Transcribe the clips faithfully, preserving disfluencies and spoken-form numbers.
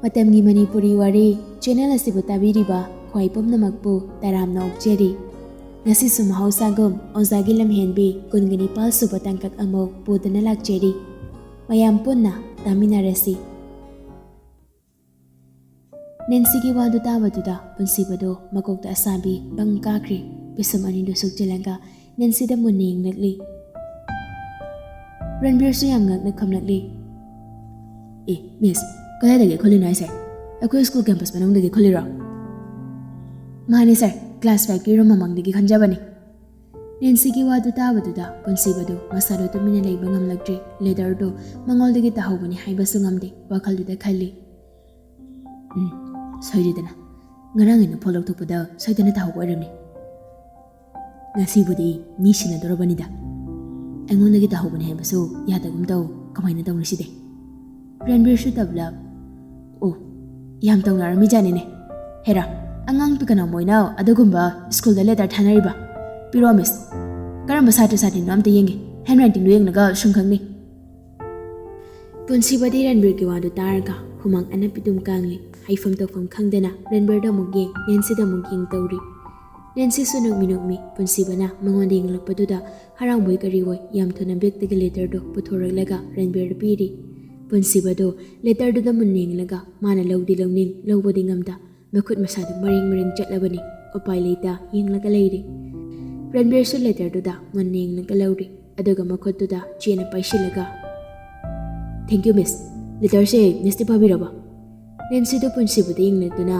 ꯃꯇꯝꯒꯤ ꯃꯅꯤꯄꯨꯔꯤ ꯋꯥꯔꯤ ꯆꯦꯅꯦꯜ ꯑꯁꯤꯕꯨ ꯇꯥꯕꯤꯔꯤꯕ ꯈ꯭ꯋꯥꯏ ꯄꯨꯝꯅꯃꯛꯄꯨ ꯇꯔꯥꯝꯅ ꯑꯣꯛꯆꯔꯤ꯫ ꯉꯁꯤꯁꯨ ꯃꯍꯧꯁꯥꯒꯨꯝ ꯑꯣꯖꯥꯒꯤ ꯂꯝꯍꯦꯟꯕꯤ ꯀꯨꯟꯒ ꯅꯤꯄꯥꯜ ꯁꯨꯕ ꯇꯥꯡꯀꯛ ꯑꯃꯨꯛ ꯄꯨꯗꯨꯅ ꯂꯥꯛꯆꯔꯤ꯫ ꯃꯌꯥꯝ ꯄꯨꯟꯅ ꯇꯥꯃꯤꯟꯅꯔꯁꯤ꯫ ꯅꯦꯟꯁꯤꯒꯤ ꯋꯥꯗꯨ ꯇꯥꯕꯗꯨꯗ ꯄꯨꯟꯁꯤꯕꯗꯨ ꯃꯀꯣꯛꯇ ꯑꯁꯥꯕꯤ ꯕꯪ ꯀꯥꯈ꯭ꯔꯦ꯫ ꯄꯤꯁꯨꯝ ꯑꯅꯤꯗꯨ ꯁꯨꯛꯆꯤꯜꯂꯒ ꯅꯦꯟꯁꯤꯗ ꯃꯨꯟꯅ ꯌꯦꯡꯂꯛꯂꯤ꯫ ꯔꯟꯕꯤꯔꯁꯨ ꯌꯥꯝ ꯉꯛꯅ ꯈꯨꯝꯂꯛꯂꯤ꯫ "ꯑꯦ, ꯃꯤꯁ, ꯀꯗꯥꯏꯗꯒꯤ ꯈꯨꯜꯂꯤꯅꯣ ꯍꯥꯏꯁꯦ? ꯑꯩꯈꯣꯏ ꯁ꯭ꯀꯨꯜ ꯀꯦꯝꯄꯁ ꯃꯅꯨꯡꯗꯒꯤ ꯈꯨꯜꯂꯤꯔꯣ?" "ꯃꯥꯅꯦ ꯁꯥꯔ, ꯀ꯭ꯂꯥꯁ ꯐꯥꯏꯚꯀꯤ ꯔꯨꯝ ꯃꯃꯥꯡꯗꯒꯤ ꯈꯟꯖꯕꯅꯤ꯫" ꯅꯦꯟꯁꯤꯒꯤ ꯋꯥꯗꯨ ꯇꯥꯕꯗꯨꯗ ꯄꯨꯟꯁꯤꯕꯗꯨ ꯃꯁꯥꯗꯨ ꯇꯨꯃꯤꯟꯅ ꯂꯩꯕ ꯉꯝꯂꯛꯇ꯭ꯔꯦ꯫ ꯂꯦꯇꯔꯗꯨ ꯃꯉꯣꯟꯗꯒꯤ ꯇꯥꯍꯧꯕꯅꯤ ꯍꯥꯏꯕꯁꯨ ꯉꯝꯗꯦ꯫ ꯋꯥꯈꯜꯗꯨꯗ ꯈꯜꯂꯤ, "ꯎꯝ, ꯁꯣꯏꯗꯦꯗꯅ꯫ ꯉꯔꯥꯡ ꯑꯩꯅ ꯐꯣꯟ ꯂꯧꯊꯣꯛꯄꯗ ꯁꯣꯏꯗꯅ ꯇꯥꯍꯧꯕ ꯑꯣꯏꯔꯝꯅꯤ꯫ ꯉꯁꯤꯕꯨꯗꯤ ꯃꯤ ꯁꯤꯟꯅꯗꯧꯔꯕꯅꯤꯗ꯫ ꯑꯩꯉꯣꯟꯗꯒꯤ ꯇꯥꯍꯧꯕꯅꯤ ꯍꯥꯏꯕꯁꯨ ꯌꯥꯗꯒꯨꯝ ꯇꯧ꯫ ꯀꯃꯥꯏꯅ ꯇꯧꯅꯤ ꯁꯤꯗꯤ?" ꯔꯟꯕꯤꯔꯁꯨ ꯇꯞꯂꯞ, "ꯑꯣ, ꯌꯥꯝ ꯇꯧꯅꯔꯝꯃꯤꯖꯥꯠꯅꯤꯅꯦ꯫ ꯍꯦꯔꯥ, ꯑꯉꯥꯡ ꯄꯤꯛꯀꯅ ꯃꯣꯏꯅ ꯑꯗꯨꯒꯨꯝꯕ ꯁ꯭ꯀꯨꯜꯗ ꯂꯦꯇꯔ ꯊꯥꯅꯔꯤꯕ? ꯄꯤꯔꯛꯑꯣ ꯃꯤꯁ꯫ ꯀꯔꯝꯕ ꯁꯥꯇ꯭ꯔ ꯁꯥꯇ꯭ꯔꯤꯅꯣ ꯑꯝꯇ ꯌꯦꯡꯒꯦ꯫ ꯍꯦꯟ ꯔꯥꯏꯇꯤꯡꯗꯣ ꯌꯦꯡꯂꯒ ꯁꯨꯝ ꯈꯪꯅꯤ꯫" ꯄꯨꯟꯁꯤꯕꯗꯤ ꯔꯟꯕꯤꯔꯒꯤ ꯋꯥꯗꯨ ꯇꯥꯔꯒ ꯍꯨꯃꯥꯡ ꯑꯅꯞꯄꯤꯗꯨꯝ ꯀꯥꯡꯂꯤ꯫ ꯍꯥꯏꯐꯝ ꯇꯧꯐꯝ ꯈꯪꯗꯅ ꯔꯟꯕꯤꯔꯗ ꯑꯃꯨꯛ ꯌꯦꯡ, ꯅꯦꯟꯁꯤꯗ ꯑꯃꯨꯛ ꯌꯦꯡ ꯇꯧꯔꯤ꯫ ꯅꯦꯟꯁꯤꯁꯨ ꯅꯣꯛꯃꯤ ꯅꯣꯛꯃꯤ꯫ ꯄꯨꯟꯁꯤꯕꯅ ꯃꯉꯣꯟꯗ ꯌꯦꯡꯂꯛꯄꯗꯨꯗ ꯍꯔꯥꯎꯕꯣꯏ ꯀꯔꯤꯕꯣꯏ ꯌꯥꯝ ꯊꯨꯅ ꯕꯦꯒꯇꯒꯤ ꯂꯦꯇꯔꯗꯨ ꯄꯨꯊꯣꯔꯛꯂꯒ ꯔꯟꯕꯤꯔꯗ ꯄꯤꯔꯤ꯫ ꯄꯨꯟꯁꯤꯕꯗꯨ ꯂꯦꯇꯔꯗꯨꯗ ꯃꯨꯟꯅ ꯌꯦꯡꯂꯒ ꯃꯥꯅ ꯂꯧꯗꯤ ꯂꯧꯅꯤꯡ, ꯂꯧꯕꯗꯤ ꯉꯝꯗ, ꯃꯈꯨꯠ ꯃꯁꯥꯗꯨ ꯃꯔꯦꯡ ꯃꯔꯦꯡ ꯆꯠꯂꯕꯅꯤ꯫ ꯎꯄꯥꯏ ꯂꯩꯇ ꯌꯦꯡꯂꯒ ꯂꯩꯔꯤ꯫ ꯔꯟꯕꯤꯔꯁꯨ ꯂꯦꯇꯔꯗꯨꯗ ꯃꯨꯟꯅ ꯌꯦꯡꯂꯒ ꯂꯧꯔꯤ꯫ ꯑꯗꯨꯒ ꯃꯈꯨꯠꯇꯨꯗ ꯆꯦꯅ ꯄꯥꯏꯁꯤꯜꯂꯒ, "Thank you, ꯃꯤꯁ꯫ ꯂꯦꯇꯔꯁꯦ ꯃꯤꯁꯇꯤ ꯄꯥꯕꯤꯔꯕ?" ꯅꯦꯟꯁꯤꯗꯨ ꯄꯨꯟꯁꯤꯕꯗ ꯌꯦꯡꯂꯗꯨꯅ,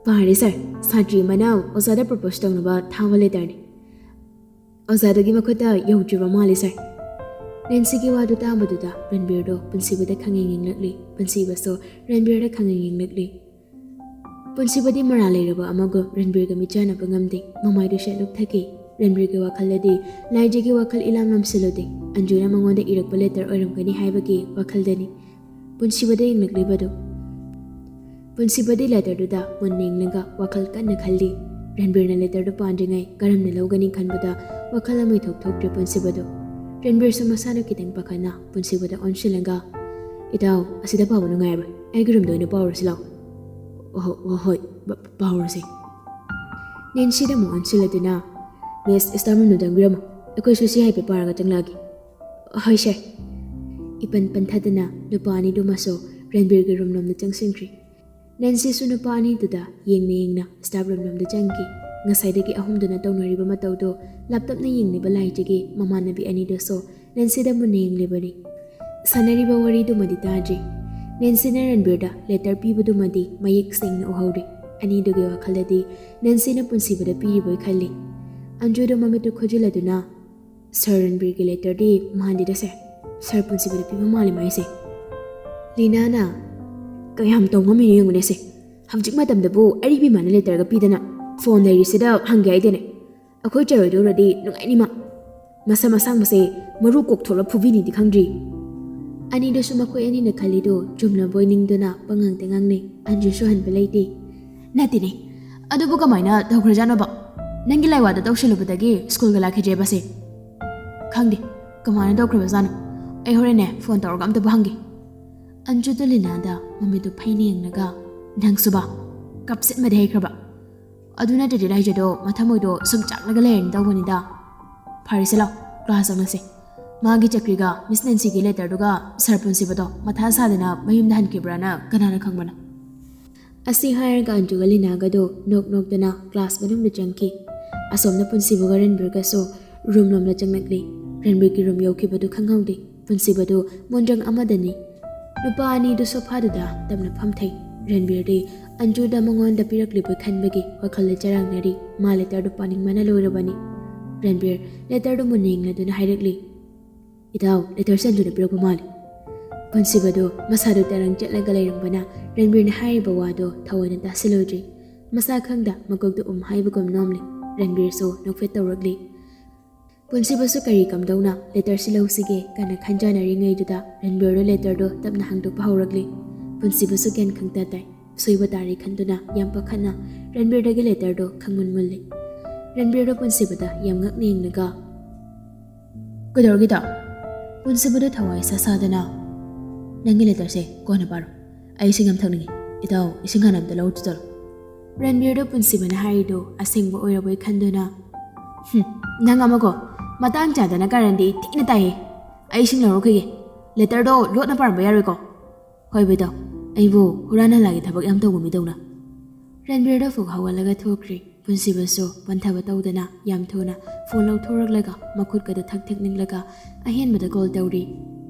"ꯄꯥꯔꯦ ꯁꯥꯔ꯫ ꯁꯥꯇ꯭ꯔꯤ ꯑꯃꯅ ꯑꯣꯖꯥꯗ ꯄ꯭ꯔꯄꯣꯁ ꯇꯧꯅꯕ ꯊꯥꯕ ꯂꯦꯇꯔꯅꯤ꯫ ꯑꯣꯖꯥꯗꯨꯒꯤ ꯃꯈꯨꯠꯇ ꯌꯧꯗ꯭ꯔꯤꯕ ꯃꯥꯜꯂꯤ ꯁꯥꯔ꯫" ꯅꯦꯟꯁꯤꯒꯤ ꯋꯥꯗꯨ ꯇꯥꯕꯗꯨꯗ ꯔꯟꯕꯤꯔꯗꯣ ꯄꯨꯟꯁꯤꯕꯗ ꯈꯪꯌꯦꯡ ꯌꯦꯡꯂꯛꯂꯤ꯫ ꯄꯨꯟꯁꯤꯕꯁꯨ ꯔꯟꯕꯤꯔꯗ ꯈꯪꯌꯦꯡ ꯌꯦꯡꯂꯛꯂꯤ꯫ ꯄꯨꯟꯁꯤꯕꯗꯤ ꯃꯔꯥꯜ ꯂꯩꯔꯕ ꯑꯃꯒꯨꯝ ꯔꯟꯕꯤꯔꯒ ꯃꯤꯠꯆꯥꯟꯅꯕ ꯉꯝꯗꯦ꯫ ꯃꯃꯥꯏꯗꯨ ꯁꯦꯠꯂꯨꯛ ꯊꯛꯈꯤ꯫ ꯔꯟꯕꯤꯔꯒꯤ ꯋꯥꯈꯜꯗꯗꯤ ꯂꯥꯏꯖꯒꯤ ꯋꯥꯈꯜ ꯏꯂꯥꯝ ꯂꯥꯝꯁꯤꯜꯂꯨꯗꯦ꯫ ꯑꯟꯖꯨꯅ ꯃꯉꯣꯟꯗ ꯏꯔꯛꯄ ꯂꯦꯇꯔ ꯑꯣꯏꯔꯝꯒꯅꯤ ꯍꯥꯏꯕꯒꯤ ꯋꯥꯈꯜꯗꯅꯤ ꯄꯨꯟꯁꯤꯕꯗ ꯌꯦꯡꯂꯛꯂꯤꯕꯗꯨ꯫ ꯄꯨꯟꯁꯤꯕꯗꯤ ꯂꯦꯇꯔꯗꯨꯗ ꯃꯨꯟꯅ ꯌꯦꯡꯂꯒ ꯋꯥꯈꯜ ꯀꯟꯅ ꯈꯜꯂꯤ꯫ ꯔꯟꯕꯤꯔꯅ ꯂꯦꯇꯔꯗꯨ ꯄꯥꯟꯗ꯭ꯔꯤꯉꯩ ꯀꯔꯝꯅ ꯂꯧꯒꯅꯤ ꯈꯟꯕꯗ ꯋꯥꯈꯜ ꯑꯃ ꯏꯊꯣꯛ ꯊꯣꯛꯇ꯭ꯔꯦ ꯄꯨꯟꯁꯤꯕꯗꯨ꯫ ꯔꯟꯕꯤꯔꯁꯨ ꯃꯁꯥꯗꯨ ꯈꯤꯇꯪ ꯄꯥꯈꯠꯅ ꯄꯨꯟꯁꯤꯕꯗ ꯑꯣꯟꯁꯤꯜꯂꯒ, "ꯏꯇꯥꯎ, ꯑꯁꯤꯗ ꯄꯥꯕ ꯅꯨꯡꯉꯥꯏꯔꯣꯏ꯫ ꯑꯩꯒꯤ ꯔꯨꯝꯗ ꯑꯣꯏꯅ ꯄꯥꯎꯔꯁꯤ ꯂꯥꯎ꯫ "ꯑꯣ, ꯍꯣ-, ꯍꯣ-, ꯍꯣꯏ, ꯄ-, ꯄꯥꯎꯔꯁꯦ"꯫ ꯅꯦꯟꯁꯤꯗ ꯑꯃꯨꯛ ꯑꯣꯟꯁꯤꯜꯂꯗꯨꯅ, "ꯃꯤꯁ, ꯁ꯭ꯇꯥꯐ ꯔꯨꯝꯗ ꯆꯪꯕꯤꯔꯝꯃꯣ꯫ ꯑꯩꯈꯣꯏꯁꯨ ꯁꯤ ꯍꯥꯏꯐꯦꯠ ꯄꯥꯔꯒ ꯆꯪꯂꯛꯑꯒꯦ"꯫ "ꯍꯣꯏ, ꯁꯥꯔ"꯫ ꯏꯄꯟ ꯄꯟꯊꯗꯅ ꯅꯨꯄꯥ ꯑꯅꯤꯗꯨꯃꯁꯨ ꯔꯟꯕꯤꯔꯒꯤ ꯔꯨꯝꯂꯣꯝꯗ ꯆꯪꯁꯤꯟꯈ꯭ꯔꯤ꯫ ꯅꯦꯟꯁꯤꯁꯨ ꯅꯨꯄꯥ ꯑꯅꯤꯗꯨꯗ ꯌꯦꯡꯅ ꯌꯦꯡꯅ ꯁ꯭ꯇꯥꯐ ꯔꯨꯝꯂꯣꯝꯗ ꯆꯪꯈꯤ꯫ ꯉꯁꯥꯏꯗꯒꯤ ꯑꯍꯨꯝꯗꯨꯅ ꯇꯧꯅꯔꯤꯕ ꯃꯇꯧꯗꯣ ꯂꯥꯞꯇꯞꯅ ꯌꯦꯡꯂꯤꯕ ꯂꯥꯏꯖꯒꯤ ꯃꯃꯥꯟꯅꯕꯤ ꯑꯅꯤꯗꯨꯁꯨ ꯅꯦꯟꯁꯤꯗ ꯃꯨꯟꯅ ꯌꯦꯡꯂꯤꯕꯅꯤ꯫ ꯁꯥꯟꯅꯔꯤꯕ ꯋꯥꯔꯤꯗꯨꯃꯗꯤ ꯇꯥꯗ꯭ꯔꯤ꯫ ꯅꯦꯟꯁꯤꯅ ꯔꯟꯕꯤꯔꯗ ꯂꯦꯇꯔ ꯄꯤꯕꯗꯨꯃꯗꯤ ꯃꯌꯦꯛ ꯁꯦꯡꯅ ꯎꯍꯧꯔꯤ꯫ ꯑꯅꯤꯗꯨꯒꯤ ꯋꯥꯈꯜꯗꯗꯤ ꯅꯦꯟꯁꯤꯅ ꯄꯨꯟꯁꯤꯕꯗ ꯄꯤꯔꯤꯕꯣꯏ ꯈꯜꯂꯤ꯫ ꯑꯟꯖꯨꯗ ꯃꯃꯤꯠꯇꯨ ꯈꯨꯖꯤꯜꯂꯗꯨꯅ, "ꯁꯥꯔ ꯔꯟꯕꯤꯔꯒꯤ ꯂꯦꯇꯔꯗꯤ ꯃꯥꯟꯗꯦꯗ ꯁꯦ꯫ ꯁꯥꯔ ꯄꯨꯟꯁꯤꯕꯗ ꯄꯤꯕ ꯃꯥꯜꯂꯦ ꯃꯥꯏꯁꯦ"꯫ ꯂꯤꯅꯥꯅ, "ꯀꯌꯥꯝ ꯇꯧ ꯉꯝꯃꯤꯅꯣ ꯌꯦꯡꯉꯨꯅꯦ ꯁꯦ꯫ ꯍꯧꯖꯤꯛ ꯃꯇꯝꯗꯕꯨ ꯑꯔꯤꯕꯤ ꯃꯥꯅ ꯂꯦꯇꯔꯒ ꯄꯤꯗꯅ ꯐꯣꯟ ꯂꯩꯔꯤꯁꯤꯗ ꯍꯪꯒꯦ ꯍꯥꯏꯗꯦꯅꯦ꯫ ꯑꯩꯈꯣꯏ ꯆꯔꯣꯏꯗꯧꯔꯗꯤ ꯅꯨꯡꯉꯥꯏꯅꯤ ꯃꯥ꯫ ꯃꯁꯝ ꯑꯁꯥꯡꯕꯁꯦ ꯃꯔꯨ ꯀꯣꯛꯊꯣꯛꯂ ꯐꯨꯕꯤꯅꯤꯗꯤ ꯈꯪꯗ꯭ꯔꯤ"꯫ ꯑꯅꯤꯗꯨꯁꯨ ꯃꯈꯣꯏ ꯑꯅꯤꯅ ꯈꯜꯂꯤꯗꯨ ꯆꯨꯝꯂꯕꯣꯏ ꯅꯤꯡꯗꯨꯅ ꯄꯉꯥꯡꯗ ꯉꯥꯡꯅꯩ꯫ ꯑꯟꯖꯨꯁꯨ ꯍꯟꯕ ꯂꯩꯇꯦ꯫ "ꯅꯠꯇꯦꯅꯦ, ꯑꯗꯨꯕꯨ ꯀꯃꯥꯏꯅ ꯇꯧꯈ꯭ꯔꯖꯥꯠꯅꯣꯕ? ꯅꯪꯒꯤ ꯂꯥꯏꯋꯥꯗ ꯇꯧꯁꯤꯜꯂꯨꯕꯗꯒꯤ ꯁ꯭ꯀꯨꯜꯒ ꯂꯥꯛꯈꯤꯗ꯭ꯔꯦꯕꯁꯦ꯫ ꯈꯪꯗꯦ, ꯀꯃꯥꯏꯅ ꯇꯧꯈ꯭ꯔꯕꯖꯥꯠꯅꯣ? ꯑꯩ ꯍꯣꯔꯦꯟꯅꯦ ꯐꯣꯟ ꯇꯧꯔꯒ ꯑꯝꯇꯕꯨ ꯍꯪꯒꯦ"꯫ ꯑꯟꯖꯨꯗ ꯂꯤꯅꯥꯗ ꯃꯃꯤꯠꯇꯨ ꯐꯩꯅ ꯌꯦꯡꯂꯒ, "ꯅꯪꯁꯨꯕ ꯀꯞꯁꯤꯟꯕꯗꯤ ꯍꯩꯈ꯭ꯔꯕ? ꯑꯗꯨ ꯅꯠꯇ꯭ꯔꯗꯤ ꯂꯥꯏꯖꯗꯣ ꯃꯊꯃꯣꯏꯗꯣ ꯁꯨꯝ ꯆꯥꯛꯂꯒ ꯂꯩꯔꯅꯤ ꯇꯧꯕꯅꯤꯗ꯫ ꯐꯔꯦꯁꯦ ꯂꯥꯎ, ꯀ꯭ꯂꯥꯁ ꯆꯪꯂꯁꯦ꯫ ꯃꯥꯒꯤ ꯆꯀ꯭ꯔꯤꯒ ꯃꯤꯁ ꯅꯦꯟꯁꯤꯒꯤ ꯂꯦꯇꯔꯗꯨꯒ ꯁꯥꯔ ꯄꯨꯟꯁꯤꯕꯗꯣ ꯃꯊꯥ ꯁꯥꯗꯅ ꯃꯌꯨꯝꯗ ꯍꯟꯈꯤꯕ꯭ꯔꯥꯅ ꯀꯅꯥꯅ ꯈꯪꯕꯅꯣ?" ꯑꯁꯤ ꯍꯥꯏꯔꯒ ꯑꯟꯖꯨꯒ ꯂꯤꯅꯥꯒꯗꯣ ꯅꯣꯛ ꯅꯣꯛꯇꯅ ꯀ꯭ꯂꯥꯁ ꯃꯅꯨꯡꯗ ꯆꯪꯈꯤ꯫ ꯑꯁꯣꯝꯅ ꯄꯨꯟꯁꯤꯕꯒ ꯔꯟꯕꯤꯔꯒꯁꯨ ꯔꯨꯝ ꯂꯣꯝꯗ ꯆꯪꯂꯛꯂꯤ꯫ ꯔꯟꯕꯤꯔꯒꯤ ꯔꯨꯝ ꯌꯧꯈꯤꯕꯗꯨ ꯈꯪꯍꯧꯗꯦ꯫ ꯄꯨꯟꯁꯤꯕꯗꯨ ꯃꯣꯟꯗ꯭ꯔꯪ ꯑꯃꯗꯅꯤ꯫ ꯅꯨꯄꯥ ꯑꯅꯤꯗꯨ ꯁꯣꯐꯥꯗꯨꯗ ꯇꯞꯅ ꯐꯝꯊꯩ꯫ ꯔꯟꯕꯤꯔꯗꯤ ꯑꯟꯖꯨꯗ ꯃꯉꯣꯟꯗ ꯄꯤꯔꯛꯂꯤꯕꯣꯏ ꯈꯟꯕꯒꯤ ꯋꯥꯈꯜꯗ ꯆꯔꯥꯡꯅꯔꯤ꯫ ꯃꯥ ꯂꯦꯇꯔꯗꯨ ꯄꯥꯅꯤꯡꯕꯅ ꯂꯣꯏꯔꯕꯅꯤ꯫ ꯔꯟꯕꯤꯔ ꯂꯦꯇꯔꯗꯨ ꯃꯨꯟꯅ ꯌꯦꯡꯂꯗꯨꯅ ꯍꯥꯏꯔꯛꯂꯤ, "ꯏꯇꯥꯎ, ꯂꯦꯇꯔꯁꯦ ꯑꯟꯖꯨꯅ ꯄꯤꯔꯛꯄ ꯃꯥꯜꯂꯤ"꯫ ꯄꯨꯟꯁꯤꯕꯗꯨ ꯃꯁꯥꯗꯨ ꯇꯔꯪ ꯆꯠꯂꯒ ꯂꯩꯔꯝꯕꯅ ꯔꯟꯕꯤꯔꯅ ꯍꯥꯏꯔꯤꯕ ꯋꯥꯗꯣ ꯊꯑꯣꯏꯅ ꯇꯥꯁꯤꯜꯂꯨꯗ꯭ꯔꯤ꯫ ꯃꯁꯥ ꯈꯪꯗ ꯃꯀꯣꯛꯇ ꯎꯝ ꯍꯥꯏꯕꯒꯨꯝ ꯅꯣꯝꯂꯤ꯫ ꯔꯟꯕꯤꯔꯁꯨ ꯅꯣꯛꯐꯦꯠ ꯇꯧꯔꯛꯂꯤ꯫ ꯄꯨꯟꯁꯤꯕꯁꯨ ꯀꯔꯤ ꯀꯝꯗꯧꯅ ꯂꯦꯇꯔꯁꯤ ꯂꯧꯁꯤꯒꯦ ꯀꯟꯅ ꯈꯟꯖꯥꯅꯔꯤꯉꯩꯗꯨꯗ ꯔꯟꯕꯤꯔꯗ ꯂꯦꯇꯔꯗꯣ ꯇꯞꯅ ꯍꯥꯡꯗꯣꯛꯄ ꯍꯧꯔꯛꯂꯤ꯫ ꯄꯨꯟꯁꯤꯕꯁꯨ ꯒ꯭ꯌꯥꯟ ꯈꯪꯇ ꯇꯥꯏ꯫ ꯁꯣꯏꯕ ꯇꯥꯔꯦ ꯈꯟꯗꯨꯅ ꯌꯥꯝ ꯄꯥꯈꯠꯅ ꯔꯟꯕꯤꯔꯗꯒꯤ ꯂꯦꯇꯔꯗꯣ ꯈꯪꯃꯨꯟ ꯃꯨꯜꯂꯤ꯫ ꯔꯟꯕꯤꯔꯗꯣ ꯄꯨꯟꯁꯤꯕꯗ ꯌꯥꯝ ꯉꯛꯅ ꯌꯦꯡꯂꯒ, "ꯀꯩꯗꯧꯔꯒꯦꯗ?" ꯄꯨꯟꯁꯤꯕꯗꯣ ꯊꯋꯥꯏ ꯁꯥ ꯁꯥꯗꯅ, "ꯅꯪꯒꯤ ꯂꯦꯇꯔꯁꯦ ꯀꯣꯟꯅ ꯄꯥꯔꯣ꯫ ꯑꯩ ꯏꯁꯤꯡ ꯌꯥꯝ ꯊꯛꯅꯤꯡꯉꯤ꯫ ꯏꯇꯥꯎ, ꯏꯁꯤꯡ ꯍꯥꯟꯅ ꯑꯝꯇ ꯂꯧꯔꯨꯆꯣ ꯆꯠꯂꯣ꯫ ꯔꯟꯕꯤꯔꯗ ꯄꯨꯟꯁꯤꯕꯅ ꯍꯥꯏꯔꯤꯗꯣ ꯑꯁꯦꯡꯕ ꯑꯣꯏꯔꯕꯣꯏ ꯈꯟꯗꯨꯅ, "ꯍꯨꯝ, ꯅꯪ ꯑꯃꯀꯣ, ꯃꯇꯥꯡ ꯆꯥꯗꯅ ꯀꯔꯟꯗꯤ ꯊꯤꯅ ꯇꯥꯏꯌꯦ꯫ ꯑꯩ ꯏꯁꯤꯡ ꯂꯧꯔꯛꯈꯤꯒꯦ꯫ ꯂꯦꯇꯔꯗꯣ ꯂꯣꯠꯅ ꯄꯥꯔꯝꯕ ꯌꯥꯔꯣꯏꯀꯣ?" "ꯍꯣꯏ ꯕꯦꯗꯣ, ꯑꯩꯕꯨ ꯍꯨꯔꯥꯟ ꯍꯜꯂꯥꯒꯤ ꯊꯕꯛ ꯌꯥꯝ ꯇꯧꯕ ꯃꯤꯗꯧꯅ?" ꯔꯟꯕꯤꯔꯗ ꯐꯨꯛ ꯍꯧꯒꯠꯂꯒ ꯊꯣꯛꯈ꯭ꯔꯤ꯫ ꯄꯨꯟꯁꯤꯕꯁꯨ ꯄꯟꯊꯕ ꯇꯧꯗꯅ ꯌꯥꯝ ꯊꯨꯅ ꯐꯣꯟ ꯂꯧꯊꯣꯔꯛꯂꯒ ꯃꯈꯨꯠꯀꯗꯣ ꯊꯛ ꯊꯛ ꯅꯤꯛꯂꯒ ꯑꯍꯦꯟꯕꯗ ꯀꯣꯜ ꯇꯧꯔꯤ꯫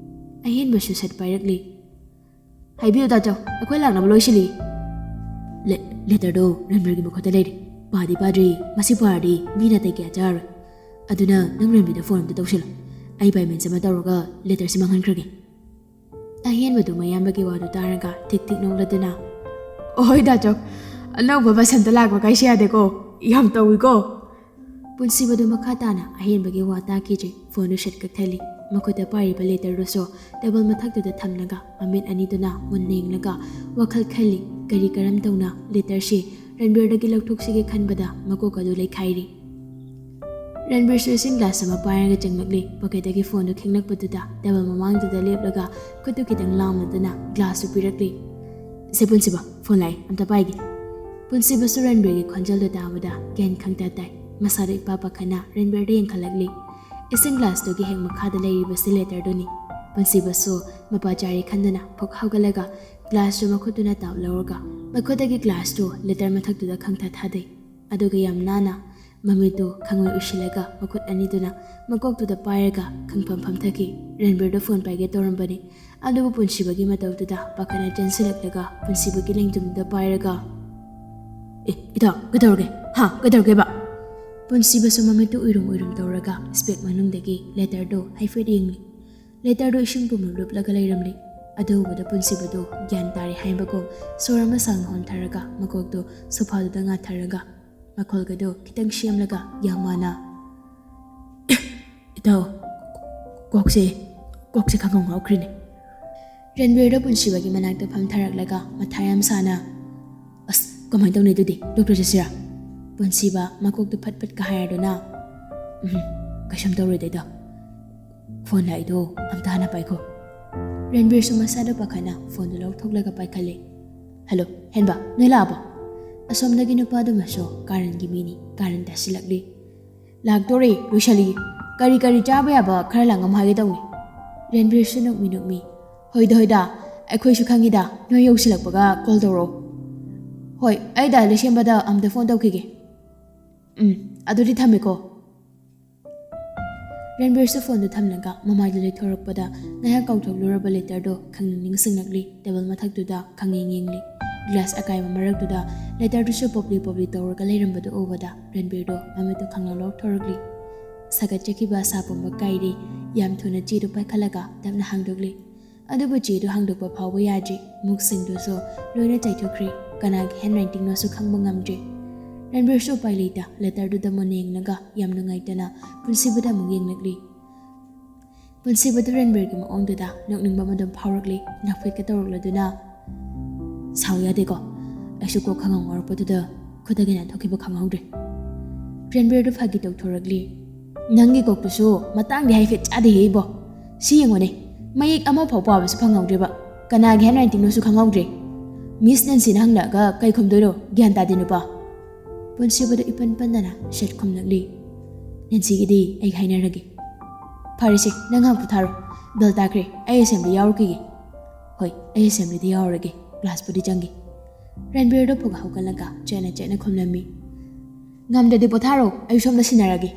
ꯑꯍꯦꯟꯕꯁꯨ ꯁꯠ ꯄꯥꯏꯔꯛꯂꯤ꯫ "ꯍꯥꯏꯕꯤꯌꯨ ꯇꯥꯆꯧ, ꯑꯩꯈꯣꯏ ꯂꯥꯛꯅꯕ ꯂꯣꯏꯁꯤꯜꯂꯤ꯫" "ꯂꯦ-, ꯂꯦꯇꯔꯗꯣ ꯔꯟꯕꯤꯔꯒꯤ ꯃꯈꯨꯠꯇ ꯂꯩꯔꯦ꯫ ꯄꯥꯗꯤ ꯄꯥꯗ꯭ꯔꯤ, ꯃꯁꯤ ꯄꯥꯔꯗꯤ ꯃꯤ ꯅꯥꯇꯩ ꯀꯌꯥ ꯆꯥꯔꯔꯣꯏ꯫ ꯑꯗꯨꯅ ꯅꯪ ꯔꯟꯕꯤꯔꯗ ꯐꯣꯟ ꯑꯝꯇ ꯇꯧꯁꯤꯜꯂꯣ꯫ ꯑꯩ ꯕꯥꯏ ꯃꯤꯟꯁ ꯑꯃ ꯇꯧꯔꯒ ꯂꯦꯇꯔꯁꯤ ꯃꯥꯡꯍꯟꯈ꯭ꯔꯒꯦ꯫" ꯑꯍꯦꯟꯕꯗꯨ ꯃꯌꯥꯝꯕꯒꯤ ꯋꯥꯗꯨ ꯇꯥꯔꯒ ꯊꯤꯛ ꯊꯤꯛ ꯅꯣꯛꯂꯗꯨꯅ, "ꯑꯣꯍꯣꯏ ꯗꯥꯆꯧ, ꯑꯅꯧꯕ ꯕꯁꯟꯇ ꯂꯥꯛꯄ ꯀꯥꯏꯁꯦ ꯌꯥꯗꯦꯀꯣ, ꯌꯥꯝ ꯇꯧꯏꯀꯣ꯫" ꯄꯨꯟꯁꯤꯕꯗꯨ ꯃꯈꯥ ꯇꯥꯅ ꯑꯍꯦꯟꯕꯒꯤ ꯋꯥ ꯇꯥꯈꯤꯗ꯭ꯔꯦ꯫ ꯐꯣꯟꯗꯨ ꯁꯠ ꯀꯛꯊꯠꯂꯤ꯫ ꯃꯈꯨꯠꯇ ꯄꯥꯏꯔꯤꯕ ꯂꯦꯇꯔꯗꯨꯁꯨ ꯇꯦꯕꯜ ꯃꯊꯛꯇꯨꯗ ꯊꯝꯂꯒ ꯃꯃꯤꯠ ꯑꯅꯤꯗꯨꯅ ꯃꯨꯟꯅ ꯌꯦꯡꯂꯒ ꯋꯥꯈꯜ ꯈꯜꯂꯤ꯫ ꯀꯔꯤ ꯀꯔꯝ ꯇꯧꯅ ꯂꯦꯇꯔꯁꯤ ꯔꯟꯕꯤꯔꯗꯒꯤ ꯂꯧꯊꯣꯛꯁꯤꯒꯦ ꯈꯟꯕꯗ ꯃꯀꯣꯛ ꯑꯗꯨ ꯂꯩꯈꯥꯏꯔꯤ꯫ ꯔꯟꯕꯤꯔꯁꯨ ꯏꯁꯤꯡ ꯒ꯭ꯂꯥꯁ ꯑꯃ ꯄꯥꯏꯔꯒ ꯆꯪꯂꯛꯂꯤ꯫ ꯄꯣꯀꯦꯠꯇꯒꯤ ꯐꯣꯟꯗꯨ ꯈꯦꯡꯂꯛꯄꯗꯨꯗ ꯇꯦꯕꯜ ꯃꯃꯥꯡꯗꯨꯗ ꯂꯦꯞꯂꯒ ꯈꯨꯠꯇꯨ ꯈꯤꯇꯪ ꯂꯥꯎꯅꯗꯨꯅ ꯒ꯭ꯂꯥꯁꯇꯨ ꯄꯤꯔꯛꯂꯤ꯫ "ꯁꯦ ꯄꯨꯟꯁꯤꯕ, ꯐꯣꯟ ꯂꯥꯛꯑꯦ, ꯑꯝꯇ ꯄꯥꯏꯒꯦ꯫" ꯄꯨꯟꯁꯤꯕꯁꯨ ꯔꯟꯕꯤꯔꯒꯤ ꯈꯣꯟꯖꯦꯜꯗꯨ ꯇꯥꯕꯗ ꯒ꯭ꯌꯥꯟ ꯈꯪꯇ ꯇꯥꯏ꯫ ꯃꯁꯥꯗꯨ ꯏꯄꯥ ꯄꯥꯈꯠꯅ ꯔꯟꯕꯤꯔꯗ ꯌꯦꯡꯈꯠꯂꯛꯂꯤ꯫ ꯏꯁꯤꯡ ꯒ꯭ꯂꯥꯁꯇꯨꯒꯤ ꯍꯦꯛ ꯃꯈꯥꯗ ꯂꯩꯔꯤꯕꯁꯤ ꯂꯦꯇꯔꯗꯨꯅꯤ꯫ ꯄꯨꯟꯁꯤꯕꯁꯨ ꯃꯄꯥ ꯆꯥꯔꯤ ꯈꯟꯗꯨꯅ ꯐꯨꯛ ꯍꯧꯒꯠꯂꯒ ꯒ꯭ꯂꯥꯁꯇꯨ ꯃꯈꯨꯠꯇꯨꯅ ꯇꯥꯞ ꯂꯧꯔꯒ ꯃꯈꯨꯠꯇꯒꯤ ꯒ꯭ꯂꯥꯁꯇꯨ ꯂꯦꯇꯔ ꯃꯊꯛꯇꯨꯗ ꯈꯪꯊꯥ ꯊꯥꯗꯩ꯫ ꯑꯗꯨꯒ ꯌꯥꯝ ꯅꯥꯟꯅ ꯃꯃꯤꯠꯇꯨ ꯈꯪꯑꯣꯏ ꯎꯏꯁꯤꯜꯂꯒ ꯃꯈꯨꯠ ꯑꯅꯤꯗꯨꯅ ꯃꯀꯣꯛꯇꯨꯗ ꯄꯥꯏꯔꯒ ꯈꯪꯐꯝ ꯐꯝꯊꯈꯤ꯫ ꯔꯟꯕꯤꯔꯗ ꯐꯣꯟ ꯄꯥꯏꯒꯦ ꯇꯧꯔꯝꯕꯅꯤ, ꯑꯗꯨꯕꯨ ꯄꯨꯟꯁꯤꯕꯒꯤ ꯃꯇꯧꯗꯨꯗ ꯄꯥꯈꯠꯅ ꯆꯦꯟꯁꯤꯜꯂꯛꯂꯒ ꯄꯨꯟꯁꯤꯕꯒꯤ ꯂꯦꯡꯖꯨꯝꯗꯨꯗ ꯄꯥꯏꯔꯒ, "ꯑꯦ, ꯏꯇꯥꯎ, ꯀꯩꯗꯧꯔꯒꯦ? ꯍꯥ, ꯀꯩꯗꯧꯔꯒꯦꯕ?" ꯄꯨꯟꯁꯤꯕꯁꯨ ꯃꯃꯤꯠꯇꯨ ꯎꯏꯔꯨꯝ ꯎꯏꯔꯨꯝ ꯇꯧꯔꯒ ꯁ꯭ꯄꯦꯛ ꯃꯅꯨꯡꯗꯒꯤ ꯂꯦꯇꯔꯗꯨ ꯍꯥꯏꯐꯦꯠ ꯌꯦꯡꯂꯤ꯫ ꯂꯦꯇꯔꯗꯨ ꯏꯁꯤꯡ ꯄꯨꯝꯂꯞ ꯂꯨꯞꯂꯒ ꯂꯩꯔꯝꯂꯤ꯫ ꯑꯗꯨ ꯎꯕꯗ ꯄꯨꯟꯁꯤꯕꯗꯨ ꯒ꯭ꯌꯥꯟ ꯇꯥꯔꯦ ꯍꯥꯏꯕꯒꯨꯝ ꯁꯣꯔ ꯑꯃ ꯁꯥꯡꯅ ꯍꯣꯟꯊꯔꯒ ꯃꯀꯣꯛꯇꯨ ꯁꯣꯐꯥꯗꯨꯗ ꯉꯥꯊꯔꯒ ꯃꯈꯣꯜꯒꯗꯨ ꯈꯤꯇꯪ ꯁꯦꯝꯂꯒ ꯌꯥꯝ ꯃꯥꯅ, "ꯏꯇꯥꯎ, ꯀꯣꯛꯁꯦ, ꯀꯣꯛꯁꯦ ꯈꯪꯉꯧ ꯉꯥꯎꯈ꯭ꯔꯤꯅꯦ꯫" ꯔꯟꯕꯤꯔꯗꯣ ꯄꯨꯟꯁꯤꯕꯒꯤ ꯃꯅꯥꯛꯇ ꯐꯝꯊꯔꯛꯂꯒ ꯃꯊꯥ ꯌꯥꯝ ꯁꯥꯅ, "ꯑꯁ, ꯀꯃꯥꯏꯅ ꯇꯧꯅꯤ ꯑꯗꯨꯗꯤ? ꯗꯣꯛꯇꯔ ꯆꯠꯁꯤꯔꯥ?" ꯄꯨꯟꯁꯤꯕ ꯃꯀꯣꯛꯇꯨ ꯐꯠ ꯐꯠꯀ ꯍꯥꯏꯔꯗꯨꯅ, "ꯎꯝ, ꯀꯩꯁꯨꯝ ꯇꯧꯔꯣꯏꯗ ꯏꯇꯥꯎ꯫ ꯐꯣꯟ ꯂꯥꯛꯏꯗꯣ ꯑꯝꯇ ꯍꯥꯟꯅ ꯄꯥꯏꯈꯣ꯫" ꯔꯟꯕꯤꯔꯁꯨ ꯃꯁꯥꯗ ꯄꯥꯈꯠꯅ ꯐꯣꯟꯗꯨ ꯂꯧꯊꯣꯛꯂꯒ ꯄꯥꯏꯈꯠꯂꯦ꯫ "ꯍꯜꯂꯣ, ꯍꯦꯟꯕ, ꯅꯣꯏ ꯂꯥꯛꯑꯕꯣ?" ꯑꯁꯣꯝꯗꯒꯤ ꯅꯨꯄꯥꯗꯨꯃꯁꯨ ꯀꯥꯔꯟꯒꯤ ꯃꯤꯅꯤ, ꯀꯥꯔꯟ ꯇꯥꯁꯤꯜꯂꯛꯂꯤ꯫ "ꯂꯥꯛꯇꯣꯔꯦ, ꯂꯣꯏꯁꯜꯂꯤ꯫ ꯀꯔꯤ ꯀꯔꯤ ꯆꯥꯕ ꯌꯥꯕ ꯈꯔ ꯂꯥꯡꯉꯝ ꯍꯥꯏꯒꯦ ꯇꯧꯅꯤ꯫" ꯔꯟꯕꯤꯔꯁꯨ ꯅꯣꯛꯃꯤ ꯅꯣꯛꯃꯤ, "ꯍꯣꯏꯗ ꯍꯣꯏꯗ, ꯑꯩꯈꯣꯏꯁꯨ ꯈꯪꯉꯤꯗ, ꯅꯣꯏ ꯌꯧꯁꯤꯜꯂꯛꯄꯒ ꯀꯣꯜ ꯇꯧꯔꯛꯑꯣ꯫ ꯍꯣꯏ, ꯑꯩ ꯗꯥꯏꯂꯤ ꯁꯦꯝꯕꯗ ꯑꯝꯇ ꯐꯣꯟ ꯇꯧꯈꯤꯒꯦ꯫ ꯎꯝ, ꯑꯗꯨꯗꯤ ꯊꯝꯃꯦꯀꯣ꯫" ꯔꯟꯕꯤꯔꯁꯨ ꯐꯣꯟꯗꯨ ꯊꯝꯂꯒ ꯃꯃꯥꯏꯗꯨ ꯂꯩꯊꯣꯔꯛꯄꯗ ꯉꯥꯏꯍꯥꯛ ꯀꯥꯎꯊꯣꯛꯂꯨꯔꯕ ꯂꯦꯇꯔꯗꯣ ꯈꯪꯅꯤꯡ ꯅꯤꯡꯁꯤꯡꯂꯛꯂꯤ꯫ ꯇꯦꯕꯜ ꯃꯊꯛꯇꯨꯗ ꯈꯪꯌꯦꯡ ꯌꯦꯡꯂꯤ꯫ ꯒ꯭ꯂꯥꯁ ꯑꯀꯥꯏꯕ ꯃꯔꯛꯇꯨꯗ ꯂꯦꯇꯔꯗꯨꯁꯨ ꯄꯣꯞꯂꯤ ꯄꯣꯞꯂꯤ ꯇꯧꯔꯒ ꯂꯩꯔꯝꯕꯗꯨ ꯎꯕꯗ ꯔꯟꯕꯤꯔꯗꯣ ꯃꯃꯤꯠꯇꯨ ꯈꯪꯂꯥꯎ ꯂꯥꯎꯊꯣꯔꯛꯂꯤ꯫ ꯁꯥꯒꯠꯆꯈꯤꯕ ꯑꯁꯥ ꯄꯨꯝꯕ ꯀꯥꯏꯔꯤ꯫ ꯌꯥꯝ ꯊꯨꯅ ꯆꯦꯗꯨ ꯄꯥꯏꯈꯠꯂꯒ ꯇꯞꯅ ꯍꯥꯡꯗꯣꯛꯂꯤ꯫ ꯑꯗꯨꯕꯨ ꯆꯦꯗꯨ ꯍꯥꯡꯗꯣꯛꯄ ꯐꯥꯎꯕ ꯌꯥꯗ꯭ꯔꯤ꯫ ꯃꯨꯛꯁꯤꯡꯗꯨꯁꯨ ꯂꯣꯏꯅ ꯆꯥꯏꯊꯣꯛꯈ꯭ꯔꯦ꯫ ꯀꯅꯥꯒꯤ ꯍꯦꯟ ꯔꯥꯏꯇꯤꯡꯅꯣꯁꯨ ꯈꯪꯕ ꯉꯝꯗ꯭ꯔꯦ꯫ ꯔꯟꯕꯤꯔꯁꯨ ꯎꯄꯥꯏ ꯂꯩꯇ ꯂꯦꯇꯔꯗꯨꯗ ꯃꯨꯟꯅ ꯌꯦꯡꯂꯒ ꯌꯥꯝ ꯅꯨꯡꯉꯥꯏꯇꯅ ꯄꯨꯟꯁꯤꯕꯗ ꯑꯃꯨꯛ ꯌꯦꯡꯂꯛꯂꯤ꯫ ꯄꯨꯟꯁꯤꯕꯗꯨ ꯔꯟꯕꯤꯔꯒꯤ ꯃꯑꯣꯡꯗꯨꯗ ꯅꯣꯛꯅꯤꯡꯕ ꯑꯃ ꯑꯗꯨꯝ ꯐꯥꯎꯔꯛꯂꯤ꯫ ꯅꯣꯛꯐꯦꯠꯀ ꯇꯧꯔꯛꯂꯗꯨꯅ, "ꯁꯥꯎ ꯌꯥꯗꯦꯀꯣ, ꯑꯩꯁꯨ ꯀꯣꯛ ꯈꯪꯉꯧ ꯉꯥꯎꯔꯛꯄꯗꯨꯗ ꯈꯨꯗꯛꯀꯤ ꯅꯥꯟꯊꯣꯛꯈꯤꯕ ꯈꯪꯍꯧꯗ꯭ꯔꯦ꯫" ꯔꯟꯕꯤꯔꯗꯨ ꯐꯥꯒꯤ ꯇꯧꯊꯣꯔꯛꯂꯤ꯫ "ꯅꯪꯒꯤ ꯀꯣꯛꯇꯨꯁꯨ ꯃꯇꯥꯡꯗꯤ ꯍꯥꯏꯐꯦꯠ ꯆꯥꯗꯦꯍꯦ ꯏꯕꯣ꯫ ꯁꯤ ꯌꯦꯡꯉꯨꯅꯦ, ꯃꯌꯦꯛ ꯑꯃꯐꯥꯎ ꯄꯥꯕꯁꯨ ꯐꯪꯍꯧꯗ꯭ꯔꯤꯕ, ꯀꯅꯥꯒꯤ ꯍꯦꯟ ꯔꯥꯏꯇꯤꯡꯅꯣꯁꯨ ꯈꯪꯍꯧꯗ꯭ꯔꯦ꯫ ꯃꯤꯁ ꯅꯦꯟꯁꯤꯅ ꯍꯪꯂꯛꯑꯒ ꯀꯩ ꯈꯨꯝꯗꯣꯏꯅꯣ ꯒ꯭ꯌꯥꯟ ꯇꯥꯗꯦ ꯅꯨꯄꯥ꯫" ꯄꯨꯟꯁꯤꯕꯗꯨ ꯏꯄꯟ ꯄꯟꯗꯅ ꯁꯠ ꯈꯨꯝꯂꯛꯂꯤ꯫ "ꯅꯦꯟꯁꯤꯒꯤꯗꯤ ꯑꯩ ꯍꯥꯏꯅꯔꯒꯦ꯫ ꯐꯔꯦꯁꯦ, ꯅꯪ ꯉꯥꯏꯍꯥꯛ ꯄꯣꯊꯥꯔꯣ꯫ ꯕꯦꯜ ꯇꯥꯈ꯭ꯔꯦ, ꯑꯩ ꯑꯦꯁꯦꯝꯕ꯭ꯂꯤ ꯌꯥꯎꯔꯨꯈꯤꯒꯦ꯫" "ꯍꯣꯏ, ꯑꯩ ꯑꯦꯁꯦꯝꯕ꯭ꯂꯤꯗ ꯌꯥꯎꯔꯨꯔꯒꯦ, ꯀ꯭ꯂꯥꯁꯄꯨꯗꯤ ꯆꯪꯒꯦ꯫" ꯔꯟꯕꯤꯔꯗꯣ ꯐꯨꯛ ꯍꯧꯒꯠꯂꯒ ꯆꯦꯠꯅ ꯆꯦꯠꯅ ꯈꯨꯝꯂꯝꯃꯤ꯫ "ꯉꯝꯗ꯭ꯔꯗꯤ ꯄꯣꯊꯥꯔꯣ, ꯑꯩ ꯁꯣꯝꯗ ꯁꯤꯟꯅꯔꯒꯦ꯫"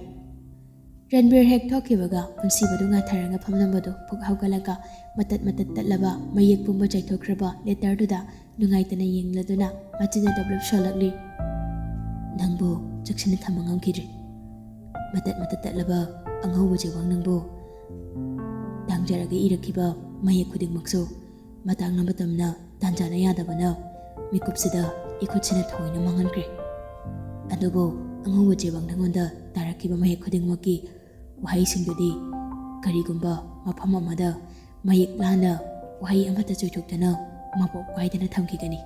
ꯔꯟꯕꯤꯔ ꯍꯦꯛ ꯊꯣꯛꯈꯤꯕꯒ ꯄꯨꯟꯁꯤꯕꯗꯨ ꯉꯥꯊꯔꯒ ꯐꯝꯂꯝꯕꯗꯨ ꯐꯨꯛ ꯍꯧꯒꯠꯂꯒ ꯃꯇꯠ ꯃꯇꯠ ꯇꯠꯂꯕ ꯃꯌꯦꯛ ꯄꯨꯝꯕ ꯆꯥꯏꯊꯣꯛꯈ꯭ꯔꯕ ꯂꯦꯇꯔꯗꯨꯗ ꯅꯨꯡꯉꯥꯏꯇꯅ ꯌꯦꯡꯂꯗꯨꯅ ꯃꯆꯤꯟꯗ ꯗꯞꯂꯞ ꯁꯣꯜꯂꯛꯂꯤ꯫ "ꯅꯪꯕꯨ ꯆꯦꯛꯁꯤꯟꯅ ꯊꯝꯕ ꯉꯝꯈꯤꯗ꯭ꯔꯦ꯫ ꯃꯇꯠ ꯃꯇꯠ ꯇꯠꯂꯕ ꯑꯉꯧꯕ ꯆꯦꯕꯥꯡ ꯅꯪꯕꯨ ꯇꯥꯡꯖꯔꯒ ꯏꯔꯛꯈꯤꯕ ꯃꯌꯦꯛ ꯈꯨꯗꯤꯡꯃꯛꯁꯨ ꯃꯇꯥꯡꯅ ꯃꯇꯝꯅ ꯇꯥꯟꯖꯥꯅ ꯌꯥꯗꯕꯅ ꯃꯤꯀꯨꯞꯁꯤꯗ ꯏꯈꯨꯠꯁꯤꯅ ꯊꯑꯣꯏꯅ ꯃꯥꯡꯍꯟꯈ꯭ꯔꯦ꯫ ꯑꯗꯨꯕꯨ ꯑꯉꯧꯕ ꯆꯦꯕꯥꯡ ꯅꯪꯉꯣꯟꯗ ꯇꯥꯔꯛꯈꯤꯕ ꯃꯌꯦꯛ ꯈꯨꯗꯤꯡꯃꯛꯀꯤ ꯋꯥꯍꯩꯁꯤꯡꯗꯨꯗꯤ ꯀꯔꯤꯒꯨꯝꯕ ꯃꯐꯝ ꯑꯃꯗ ꯃꯌꯦꯛ ꯂꯥꯟꯅ ꯋꯥꯍꯩ ꯑꯃꯠꯇ ꯆꯣꯏꯊꯣꯛꯇꯅ ꯃꯄꯣꯛ ꯀꯥꯏꯗꯅ ꯊꯝꯈꯤꯒꯅꯤ꯫"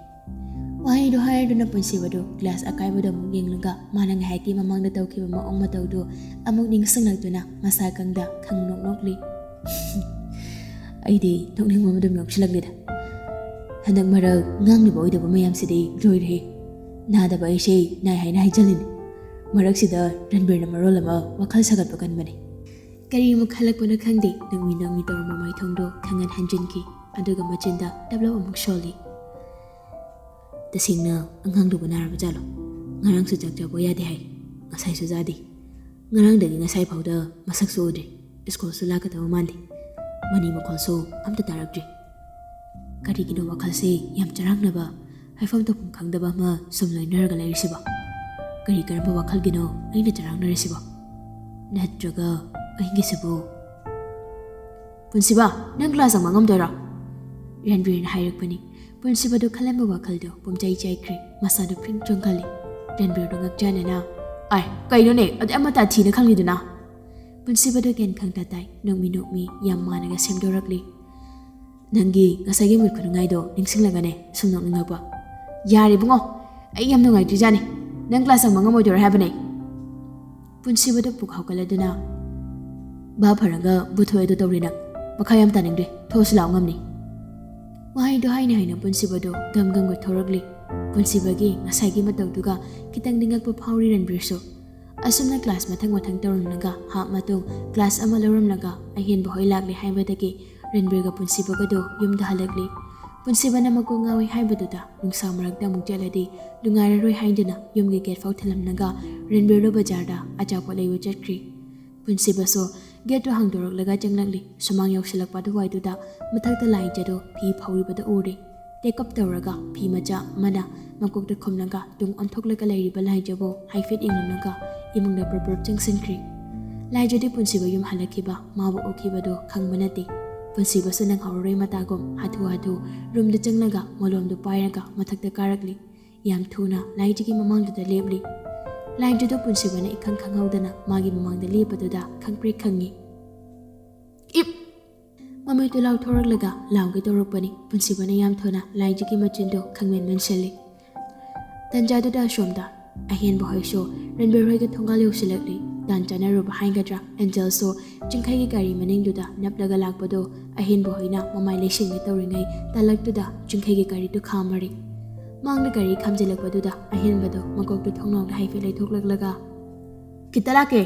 ꯋꯥꯍꯩꯗꯨ ꯍꯥꯏꯔꯗꯨꯅ ꯄꯨꯟꯁꯤꯕꯗꯨ ꯒ꯭ꯂꯥꯁ ꯑꯀꯥꯏꯕꯗꯨ ꯑꯃꯨꯛ ꯌꯦꯡꯂꯒ ꯃꯥꯅ ꯉꯥꯏꯍꯥꯛꯀꯤ ꯃꯃꯥꯡꯗ ꯇꯧꯈꯤꯕ ꯃꯑꯣꯡ ꯃꯇꯧꯗꯨ ꯑꯃꯨꯛ ꯅꯤꯡꯁꯤꯡꯂꯛꯇꯨꯅ ꯃꯁꯥ ꯀꯪꯗ ꯈꯪꯅꯣꯛ ꯅꯣꯛꯂꯤ꯫ ꯑꯩꯗꯤ ꯅꯣꯛꯅꯤꯡꯕ ꯑꯃ ꯑꯗꯨꯝ ꯌꯥꯎꯁꯤꯜꯂꯛꯂꯦꯗ꯫ ꯍꯟꯗꯛ ꯃꯔꯛ ꯉꯥꯡꯂꯤꯕ ꯑꯣꯏꯗꯕ ꯃꯌꯥꯝꯁꯤꯗꯤ ꯂꯣꯏꯔꯦꯍꯦ꯫ ꯅꯥꯗꯕ ꯑꯩꯁꯦ ꯅꯥꯏ ꯍꯥꯏꯅ ꯍꯥꯏꯖꯜꯂꯤꯅꯤ꯫ ꯃꯔꯛꯁꯤꯗ ꯔꯟꯕꯤꯔꯅ ꯃꯔꯣꯜ ꯑꯃ ꯋꯥꯈꯜ ꯁꯥꯒꯠꯄ ꯀꯟꯕꯅꯤ꯫ ꯀꯔꯤ ꯑꯃꯨꯛ ꯈꯜꯂꯛꯄꯅꯣ ꯈꯪꯗꯦ, ꯅꯣꯛꯃꯤ ꯅꯣꯛꯃꯤ ꯇꯧꯔꯝꯕ ꯃꯥꯏꯊꯣꯡꯗꯣ ꯈꯪꯍꯟ ꯍꯟꯖꯤꯟꯈꯤ, ꯑꯗꯨꯒ ꯃꯆꯤꯟꯗ ꯇꯞꯂꯞ ꯑꯃꯨꯛ ꯁꯣꯜꯂꯤ꯫ "ꯇꯁꯦꯡꯅ ꯑꯉꯥꯡꯗꯨꯕꯨ ꯅꯥꯔꯕ ꯖꯥꯠꯂꯣ? ꯉꯔꯥꯡꯁꯨ ꯆꯥꯛ ꯆꯥꯕ ꯌꯥꯗꯦ ꯍꯥꯏ, ꯉꯁꯥꯏꯁꯨ ꯆꯥꯗꯦ꯫ ꯉꯔꯥꯡꯗꯒꯤ ꯉꯁꯥꯏ ꯐꯥꯎꯗ ꯃꯁꯛꯁꯨ ꯎꯗ꯭ꯔꯤ, ꯁ꯭ꯀꯨꯜꯁꯨ ꯂꯥꯛꯀꯗꯕ ꯃꯥꯟꯗꯦ꯫ ꯃꯅꯤ ꯃꯈꯣꯜꯁꯨ ꯑꯝꯇ ꯇꯥꯔꯛꯇ꯭ꯔꯤ꯫ ꯀꯔꯤꯒꯤꯅꯣ ꯋꯥꯈꯜꯁꯦ ꯌꯥꯝ ꯆꯔꯥꯡꯅꯕ, ꯍꯥꯏꯐꯝ ꯇꯧꯐꯝ ꯈꯪꯗꯕ ꯑꯃ ꯁꯨꯝ ꯂꯣꯏꯅꯔꯒ ꯂꯩꯔꯤꯁꯤꯕꯣ? ꯀꯔꯤ ꯀꯔꯝꯕ ꯋꯥꯈꯜꯒꯤꯅꯣ ꯑꯩꯅ ꯆꯔꯥꯡꯅꯔꯤꯁꯤꯕꯣ? ꯅꯠꯇ꯭ꯔꯒ ꯑꯩꯒꯤꯁꯤꯕꯨ?" "ꯄꯨꯟꯁꯤꯕ, ꯅꯪ ꯀ꯭ꯂꯥꯁ ꯆꯪꯕ ꯉꯝꯗꯣꯏꯔꯣ?" ꯔꯟꯕꯤꯔꯅ ꯍꯥꯏꯔꯛꯄꯅꯤ꯫ ꯄꯨꯟꯁꯤꯕꯗꯨ ꯈꯜꯂꯝꯕ ꯋꯥꯈꯜꯗꯣ ꯄꯨꯝꯆꯥꯏ ꯆꯥꯏꯈ꯭ꯔꯦ꯫ ꯃꯁꯥꯗꯨ ꯐ꯭ꯔꯤꯡ ꯆꯣꯡꯈꯠꯂꯤ꯫ ꯔꯟꯕꯤꯔꯗꯨ ꯉꯛꯆꯥꯟꯅꯅ, "ꯑꯥꯏ, ꯀꯩꯅꯣꯅꯦ? ꯑꯗꯨ ꯑꯃꯇ ꯊꯤꯅ ꯈꯪꯂꯤꯗꯨꯅ?" ꯄꯨꯟꯁꯤꯕꯗꯨ ꯒ꯭ꯌꯥꯟ ꯈꯪꯇ ꯇꯥꯏ꯫ ꯅꯣꯛꯃꯤ ꯅꯣꯛꯃꯤ ꯌꯥꯝ ꯃꯥꯟꯅꯒ ꯁꯦꯝꯗꯣꯔꯛꯂꯤ꯫ "ꯅꯪꯒꯤ ꯉꯁꯥꯏꯒꯤ ꯃꯨꯠ ꯈꯨꯅꯨꯡꯉꯥꯏꯗꯣ ꯅꯤꯡꯁꯤꯡꯂꯒꯅꯦ ꯁꯨꯝ ꯅꯣꯛꯅꯤꯡꯉꯛꯄ꯫ ꯌꯥꯔꯦ ꯏꯕꯨꯡꯉꯣ, ꯑꯩ ꯌꯥꯝ ꯅꯨꯡꯉꯥꯏꯇ꯭ꯔꯤꯖꯥꯠꯅꯤ꯫ ꯅꯪ ꯀ꯭ꯂꯥꯁ ꯆꯪꯕ ꯉꯝꯃꯣꯏꯗꯣꯏꯔꯣ ꯍꯥꯏꯕꯅꯦ?" ꯄꯨꯟꯁꯤꯕꯗꯨ ꯄꯨꯛ ꯍꯧꯒꯠꯂꯗꯨꯅ, "ꯚꯥꯞ ꯐꯔꯒ ꯕꯨꯠ ꯊꯣꯛꯑꯦꯗꯣ ꯇꯧꯔꯦ ꯅꯪ꯫ ꯃꯈꯥ ꯌꯥꯝ ꯇꯥꯅꯤꯡꯗ꯭ꯔꯦ꯫ ꯊꯣꯛꯑꯁꯤ ꯂꯥꯛꯑꯣ ꯉꯝꯅꯤ꯫" ꯋꯥꯍꯩꯗꯣ ꯍꯥꯏꯅ ꯍꯥꯏꯅ ꯄꯨꯟꯁꯤꯕꯗꯨ ꯒꯝ ꯒꯝꯒ ꯊꯣꯔꯛꯂꯤ꯫ ꯄꯨꯟꯁꯤꯕꯒꯤ ꯉꯁꯥꯏꯒꯤ ꯃꯇꯧꯗꯨꯒ ꯈꯤꯇꯪꯗꯤ ꯉꯛꯄ ꯐꯥꯎꯔꯤ ꯔꯟꯕꯤꯔꯁꯨ꯫ ꯑꯁꯨꯝꯅ ꯀ꯭ꯂꯥꯁ ꯃꯊꯪ ꯃꯊꯪ ꯇꯧꯔꯝꯂꯒ ꯍꯥꯞ ꯃꯇꯨꯡ ꯀ꯭ꯂꯥꯁ ꯑꯃ ꯂꯧꯔꯝꯂꯒ ꯑꯍꯦꯟꯕ ꯍꯣꯏ ꯂꯥꯛꯂꯦ ꯍꯥꯏꯕꯗꯒꯤ ꯔꯟꯕꯤꯔꯒ ꯄꯨꯟꯁꯤꯕꯒꯗꯨ ꯌꯨꯝꯗ ꯍꯜꯂꯛꯂꯤ꯫ ꯄꯨꯟꯁꯤꯕꯅ ꯃꯀꯣꯛ ꯉꯥꯎꯏ ꯍꯥꯏꯕꯗꯨꯗ ꯅꯨꯡꯁꯥ ꯃꯔꯛꯇ ꯑꯃꯨꯛ ꯆꯠꯂꯗꯤ ꯅꯨꯡꯉꯥꯏꯔꯔꯣꯏ ꯍꯥꯏꯗꯨꯅ ꯌꯨꯝꯒꯤ ꯒꯦꯠ ꯐꯥꯎ ꯊꯤꯜꯂꯝꯂꯒ ꯔꯟꯕꯤꯔꯗꯨ ꯕꯖꯥꯔꯗ ꯑꯆꯥꯄꯣꯠ ꯂꯩꯕ ꯆꯠꯈ꯭ꯔꯤ꯫ ꯄꯨꯟꯁꯤꯕꯁꯨ ꯒꯦꯠꯇꯨ ꯍꯥꯡꯗꯣꯔꯛꯂꯒ ꯆꯪꯂꯛꯂꯤ꯫ ꯁꯨꯃꯥꯡ ꯌꯧꯁꯤꯜꯂꯛꯄ ꯑꯗꯨꯋꯥꯏꯗꯨꯗ ꯃꯊꯛꯇ ꯂꯥꯏꯖꯗꯨ ꯐꯤ ꯐꯧꯔꯤꯕꯗꯨ ꯎꯔꯦ꯫ ꯇꯦꯛꯀꯞ ꯇꯧꯔꯒ ꯐꯤ ꯃꯆꯥ ꯑꯃꯅ ꯃꯀꯣꯛꯇ ꯈꯨꯝꯂꯒ ꯇꯨꯡ ꯑꯣꯟꯊꯣꯛꯂꯒ ꯂꯩꯔꯤꯕ ꯂꯥꯏꯖꯕꯨ ꯍꯥꯏꯐꯦꯠ ꯌꯦꯡꯂꯝꯂꯒ ꯏꯃꯨꯡꯗ ꯄ꯭ꯔꯞ ꯄ꯭ꯔꯞ ꯆꯪꯁꯤꯟꯈ꯭ꯔꯤ꯫ ꯂꯥꯏꯖꯗꯤ ꯄꯨꯟꯁꯤꯕ ꯌꯨꯝ ꯍꯜꯂꯛꯈꯤꯕ ꯃꯥꯕꯨ ꯎꯈꯤꯕꯗꯨ ꯈꯪꯕ ꯅꯠꯇꯦ꯫ ꯄꯨꯟꯁꯤꯕꯁꯨ ꯅꯪꯍꯧꯔꯔꯣꯏ ꯃꯇꯥꯒꯨꯝ ꯍꯥꯊꯨ ꯍꯥꯊꯨ ꯔꯨꯝꯗ ꯆꯪꯂꯒ ꯃꯣꯂꯣꯝꯗꯨ ꯄꯥꯏꯔꯒ ꯃꯊꯛꯇ ꯀꯥꯔꯛꯂꯤ꯫ ꯌꯥꯝ ꯊꯨꯅ ꯂꯥꯏꯖꯒꯤ ꯃꯃꯥꯡꯗꯨꯗ ꯂꯦꯞꯂꯤ꯫ ꯂꯥꯏꯖꯗꯨ ꯄꯨꯟꯁꯤꯕꯅ ꯏꯈꯪ ꯈꯪꯍꯧꯗꯅ ꯃꯥꯒꯤ ꯃꯃꯥꯡꯗ ꯂꯦꯞꯄꯗꯨꯗ ꯈꯪꯄ꯭ꯔꯦꯛ ꯈꯪꯉꯤ꯫ "ꯏꯞ!" ꯃꯃꯤꯠꯇꯨ ꯂꯥꯎꯊꯣꯔꯛꯂꯒ ꯂꯥꯎꯒꯦ ꯇꯧꯔꯛꯄꯅꯤ꯫ ꯄꯨꯟꯁꯤꯕꯅ ꯌꯥꯝ ꯊꯨꯅ ꯂꯥꯏꯖꯒꯤ ꯃꯆꯤꯟꯗꯨ ꯈꯪꯃꯦꯟ ꯃꯦꯟꯁꯤꯜꯂꯤ꯫ ꯇꯟꯖꯥꯗꯨꯗ ꯑꯁꯣꯝꯗ ꯑꯍꯦꯟꯕ ꯍꯣꯏꯁꯨ ꯔꯟꯕꯤꯔ ꯍꯣꯏꯒ ꯊꯣꯡꯒꯥꯜ ꯌꯧꯁꯤꯜꯂꯛꯂꯤ꯫ ꯇꯥꯟ ꯆꯥꯟꯅꯔꯨꯕ ꯍꯥꯏꯒꯗ꯭ꯔꯥ, ꯑꯦꯟꯖꯦꯜꯁꯨ ꯆꯤꯡꯈꯩꯒꯤ ꯒꯥꯔꯤ ꯃꯅꯤꯡꯗꯨꯗ ꯅꯞꯂꯒ ꯂꯥꯛꯄꯗꯣ ꯑꯍꯦꯟꯕ ꯍꯣꯏꯅ ꯃꯃꯥꯏ ꯂꯩꯁꯤꯟꯒꯦ ꯇꯧꯔꯤꯉꯩ ꯇꯥꯂꯛꯇꯨꯗ ꯆꯤꯡꯈꯩꯒꯤ ꯒꯥꯔꯤꯗꯨ ꯈꯥꯝꯃꯔꯤ꯫ ꯃꯥꯡꯗ ꯒꯥꯔꯤ ꯈꯥꯝꯖꯤꯜꯂꯛꯄꯗꯨꯗ ꯑꯍꯦꯟꯕꯗꯣ ꯃꯀꯣꯛꯇꯨ ꯊꯣꯡꯅꯥꯎꯗ ꯍꯥꯏꯐꯦꯠ ꯂꯩꯊꯣꯛꯂꯛꯂꯒ, "ꯈꯤꯇ ꯂꯥꯛꯀꯦ!"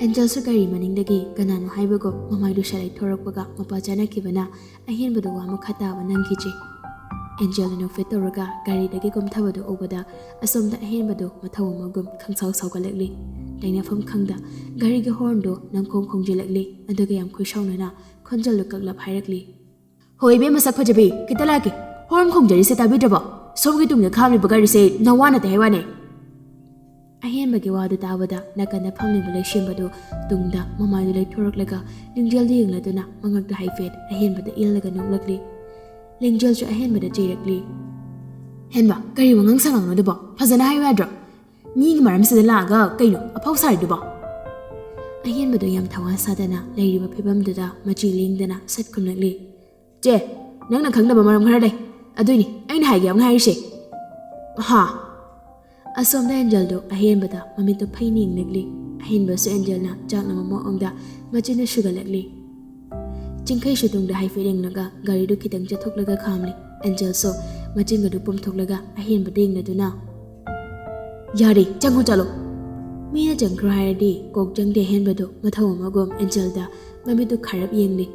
ꯑꯦꯟꯖꯦꯜꯁꯨ ꯒꯥꯔꯤ ꯃꯅꯤꯡꯗꯒꯤ ꯀꯅꯥꯅꯣ ꯍꯥꯏꯕꯒꯨꯝ ꯃꯃꯥꯏꯗꯨ ꯁꯠ ꯂꯩꯊꯣꯔꯛꯄꯒ ꯃꯄꯥ ꯆꯥꯅꯈꯤꯕꯅ ꯑꯍꯦꯟꯕꯗꯣ ꯋꯥ ꯃꯈꯥ ꯇꯥꯕ ꯅꯪꯈꯤꯗ꯭ꯔꯦ꯫ ꯑꯦꯟꯖꯦꯜꯅ ꯅꯣꯛꯐꯦꯠ ꯇꯧꯔꯒ ꯒꯥꯔꯤꯗꯒꯤ ꯀꯨꯝꯊꯕꯗꯨ ꯎꯕꯗ ꯑꯁꯣꯝꯗ ꯑꯍꯦꯟꯕꯗꯣ ꯃꯊꯧ ꯑꯃꯒꯨꯝ ꯈꯪꯁꯥꯎ ꯁꯥꯎꯒꯠꯂꯛꯂꯤ꯫ ꯂꯩꯅꯐꯝ ꯈꯪꯗ ꯒꯥꯔꯤꯒꯤ ꯍꯣꯔꯟꯗꯣ ꯅꯪꯈꯣꯡ ꯈꯣꯡꯖꯤꯜꯂꯛꯂꯤ, ꯑꯗꯨꯒ ꯌꯥꯝ ꯈꯣꯏꯁꯥꯎꯅꯅ ꯈꯣꯟꯖꯦꯜꯗꯨ ꯀꯛꯂꯞ ꯍꯥꯏꯔꯛꯂꯤ, "ꯍꯣ ꯏꯕꯦꯝꯃ ꯁꯛ ꯐꯖꯕꯤ, ꯈꯤꯇ ꯂꯥꯛꯀꯦ꯫ ꯍꯣꯔꯟ ꯈꯣꯡꯖꯔꯤꯁꯦ ꯇꯥꯕꯤꯗ꯭ꯔꯕꯣ? ꯁꯣꯝꯒꯤ ꯇꯨꯡꯗ ꯈꯥꯝꯂꯤꯕ ꯒꯥꯔꯤꯁꯦ ꯅꯋꯥ ꯅꯠꯇꯦ ꯍꯥꯏ ꯋꯥꯅꯦ!" ꯑꯍꯦꯟꯕꯒꯤ ꯋꯥꯗꯨ ꯇꯥꯕꯗ ꯅꯥꯀꯟꯗ ꯐꯝꯂꯤꯕ ꯂꯩꯁꯦꯝꯕꯗꯨ ꯇꯨꯡꯗ ꯃꯃꯥꯏꯗꯨ ꯂꯩꯊꯣꯔꯛꯂꯒ ꯂꯤꯡꯖꯦꯜꯗ ꯌꯦꯡꯂꯗꯨꯅ ꯃꯉꯛꯇ ꯍꯥꯏꯐꯦꯠ ꯑꯍꯦꯟꯕꯗ ꯏꯜꯂꯒ ꯅꯣꯛꯂꯛꯂꯤ꯫ ꯂꯤꯡꯖꯦꯜꯁꯨ ꯑꯍꯦꯟꯕꯗ ꯆꯩꯔꯛꯂꯤ꯫ "ꯍꯦꯟꯕ, ꯀꯔꯤ ꯋꯥꯉꯥꯡ ꯁꯉꯥꯡꯅꯣ ꯑꯗꯨꯕꯣ? ꯐꯖꯅ ꯍꯥꯏꯌꯨ ꯌꯥꯗ꯭ꯔꯣ? ꯃꯤꯒꯤ ꯃꯔꯝꯁꯤꯗ ꯂꯥꯛꯑꯒ ꯀꯩꯅꯣ ꯑꯐꯥꯎ ꯁꯥꯔꯤꯗꯨꯕꯣ?" ꯑꯍꯦꯟꯕꯗꯨ ꯌꯥꯝ ꯊꯋꯥ ꯁꯥꯗꯅ ꯂꯩꯔꯤꯕ ꯐꯤꯕꯝꯗꯨꯗ ꯃꯆꯤ ꯂꯦꯡꯗꯅ ꯁꯠ ꯈꯨꯝꯂꯛꯂꯤ꯫ "ꯆꯦ, ꯅꯪꯅ ꯈꯪꯗꯕ ꯃꯔꯝ ꯈꯔ ꯂꯩ꯫ ꯑꯗꯨꯏꯅꯤ ꯑꯩꯅ ꯍꯥꯏꯒꯦ ꯌꯥꯎꯅ ꯍꯥꯏꯔꯤꯁꯦ꯫" "ꯍꯥ?" ꯑꯁꯣꯝꯗ ꯑꯦꯟꯖꯦꯜꯗꯨ ꯑꯍꯦꯟꯕꯗ ꯃꯃꯤꯠꯇꯨ ꯐꯩꯅ ꯌꯦꯡꯂꯛꯂꯤ꯫ ꯑꯍꯦꯟꯕꯁꯨ ꯑꯦꯟꯖꯦꯜꯅ ꯆꯥꯛꯅꯕ ꯃꯑꯣꯡꯗ ꯃꯆꯤꯟꯗꯨ ꯁꯨꯒꯠꯂꯛꯂꯤ꯫ ꯆꯤꯡꯈꯩꯁꯨ ꯇꯨꯡꯗ ꯍꯥꯏꯐꯦꯠ ꯌꯦꯡꯂꯒ ꯒꯥꯔꯤꯗꯨ ꯈꯤꯇꯪ ꯆꯠꯊꯣꯛꯂꯒ ꯈꯥꯝꯂꯤ꯫ ꯑꯦꯟꯖꯦꯜꯁꯨ ꯃꯆꯤꯟꯒꯗꯨ ꯄꯣꯝꯊꯣꯛꯂꯒ ꯑꯍꯦꯟꯕꯗ ꯌꯦꯡꯂꯗꯨꯅ, "ꯌꯥꯔꯦ, ꯆꯪꯉꯨ ꯆꯠꯂꯣ꯫ ꯃꯤꯅ ꯆꯪꯈ꯭ꯔꯣ ꯍꯥꯏꯔꯗꯤ ꯀꯣꯛ ꯆꯪꯗꯦ ꯑꯍꯦꯟꯕꯗꯨ ꯃꯊꯧ ꯑꯃꯒꯨꯝ ꯑꯦꯟꯖꯦꯜꯗ ꯃꯃꯤꯠꯇꯨ ꯈꯥꯔꯞ ꯌꯦꯡꯂꯤ꯫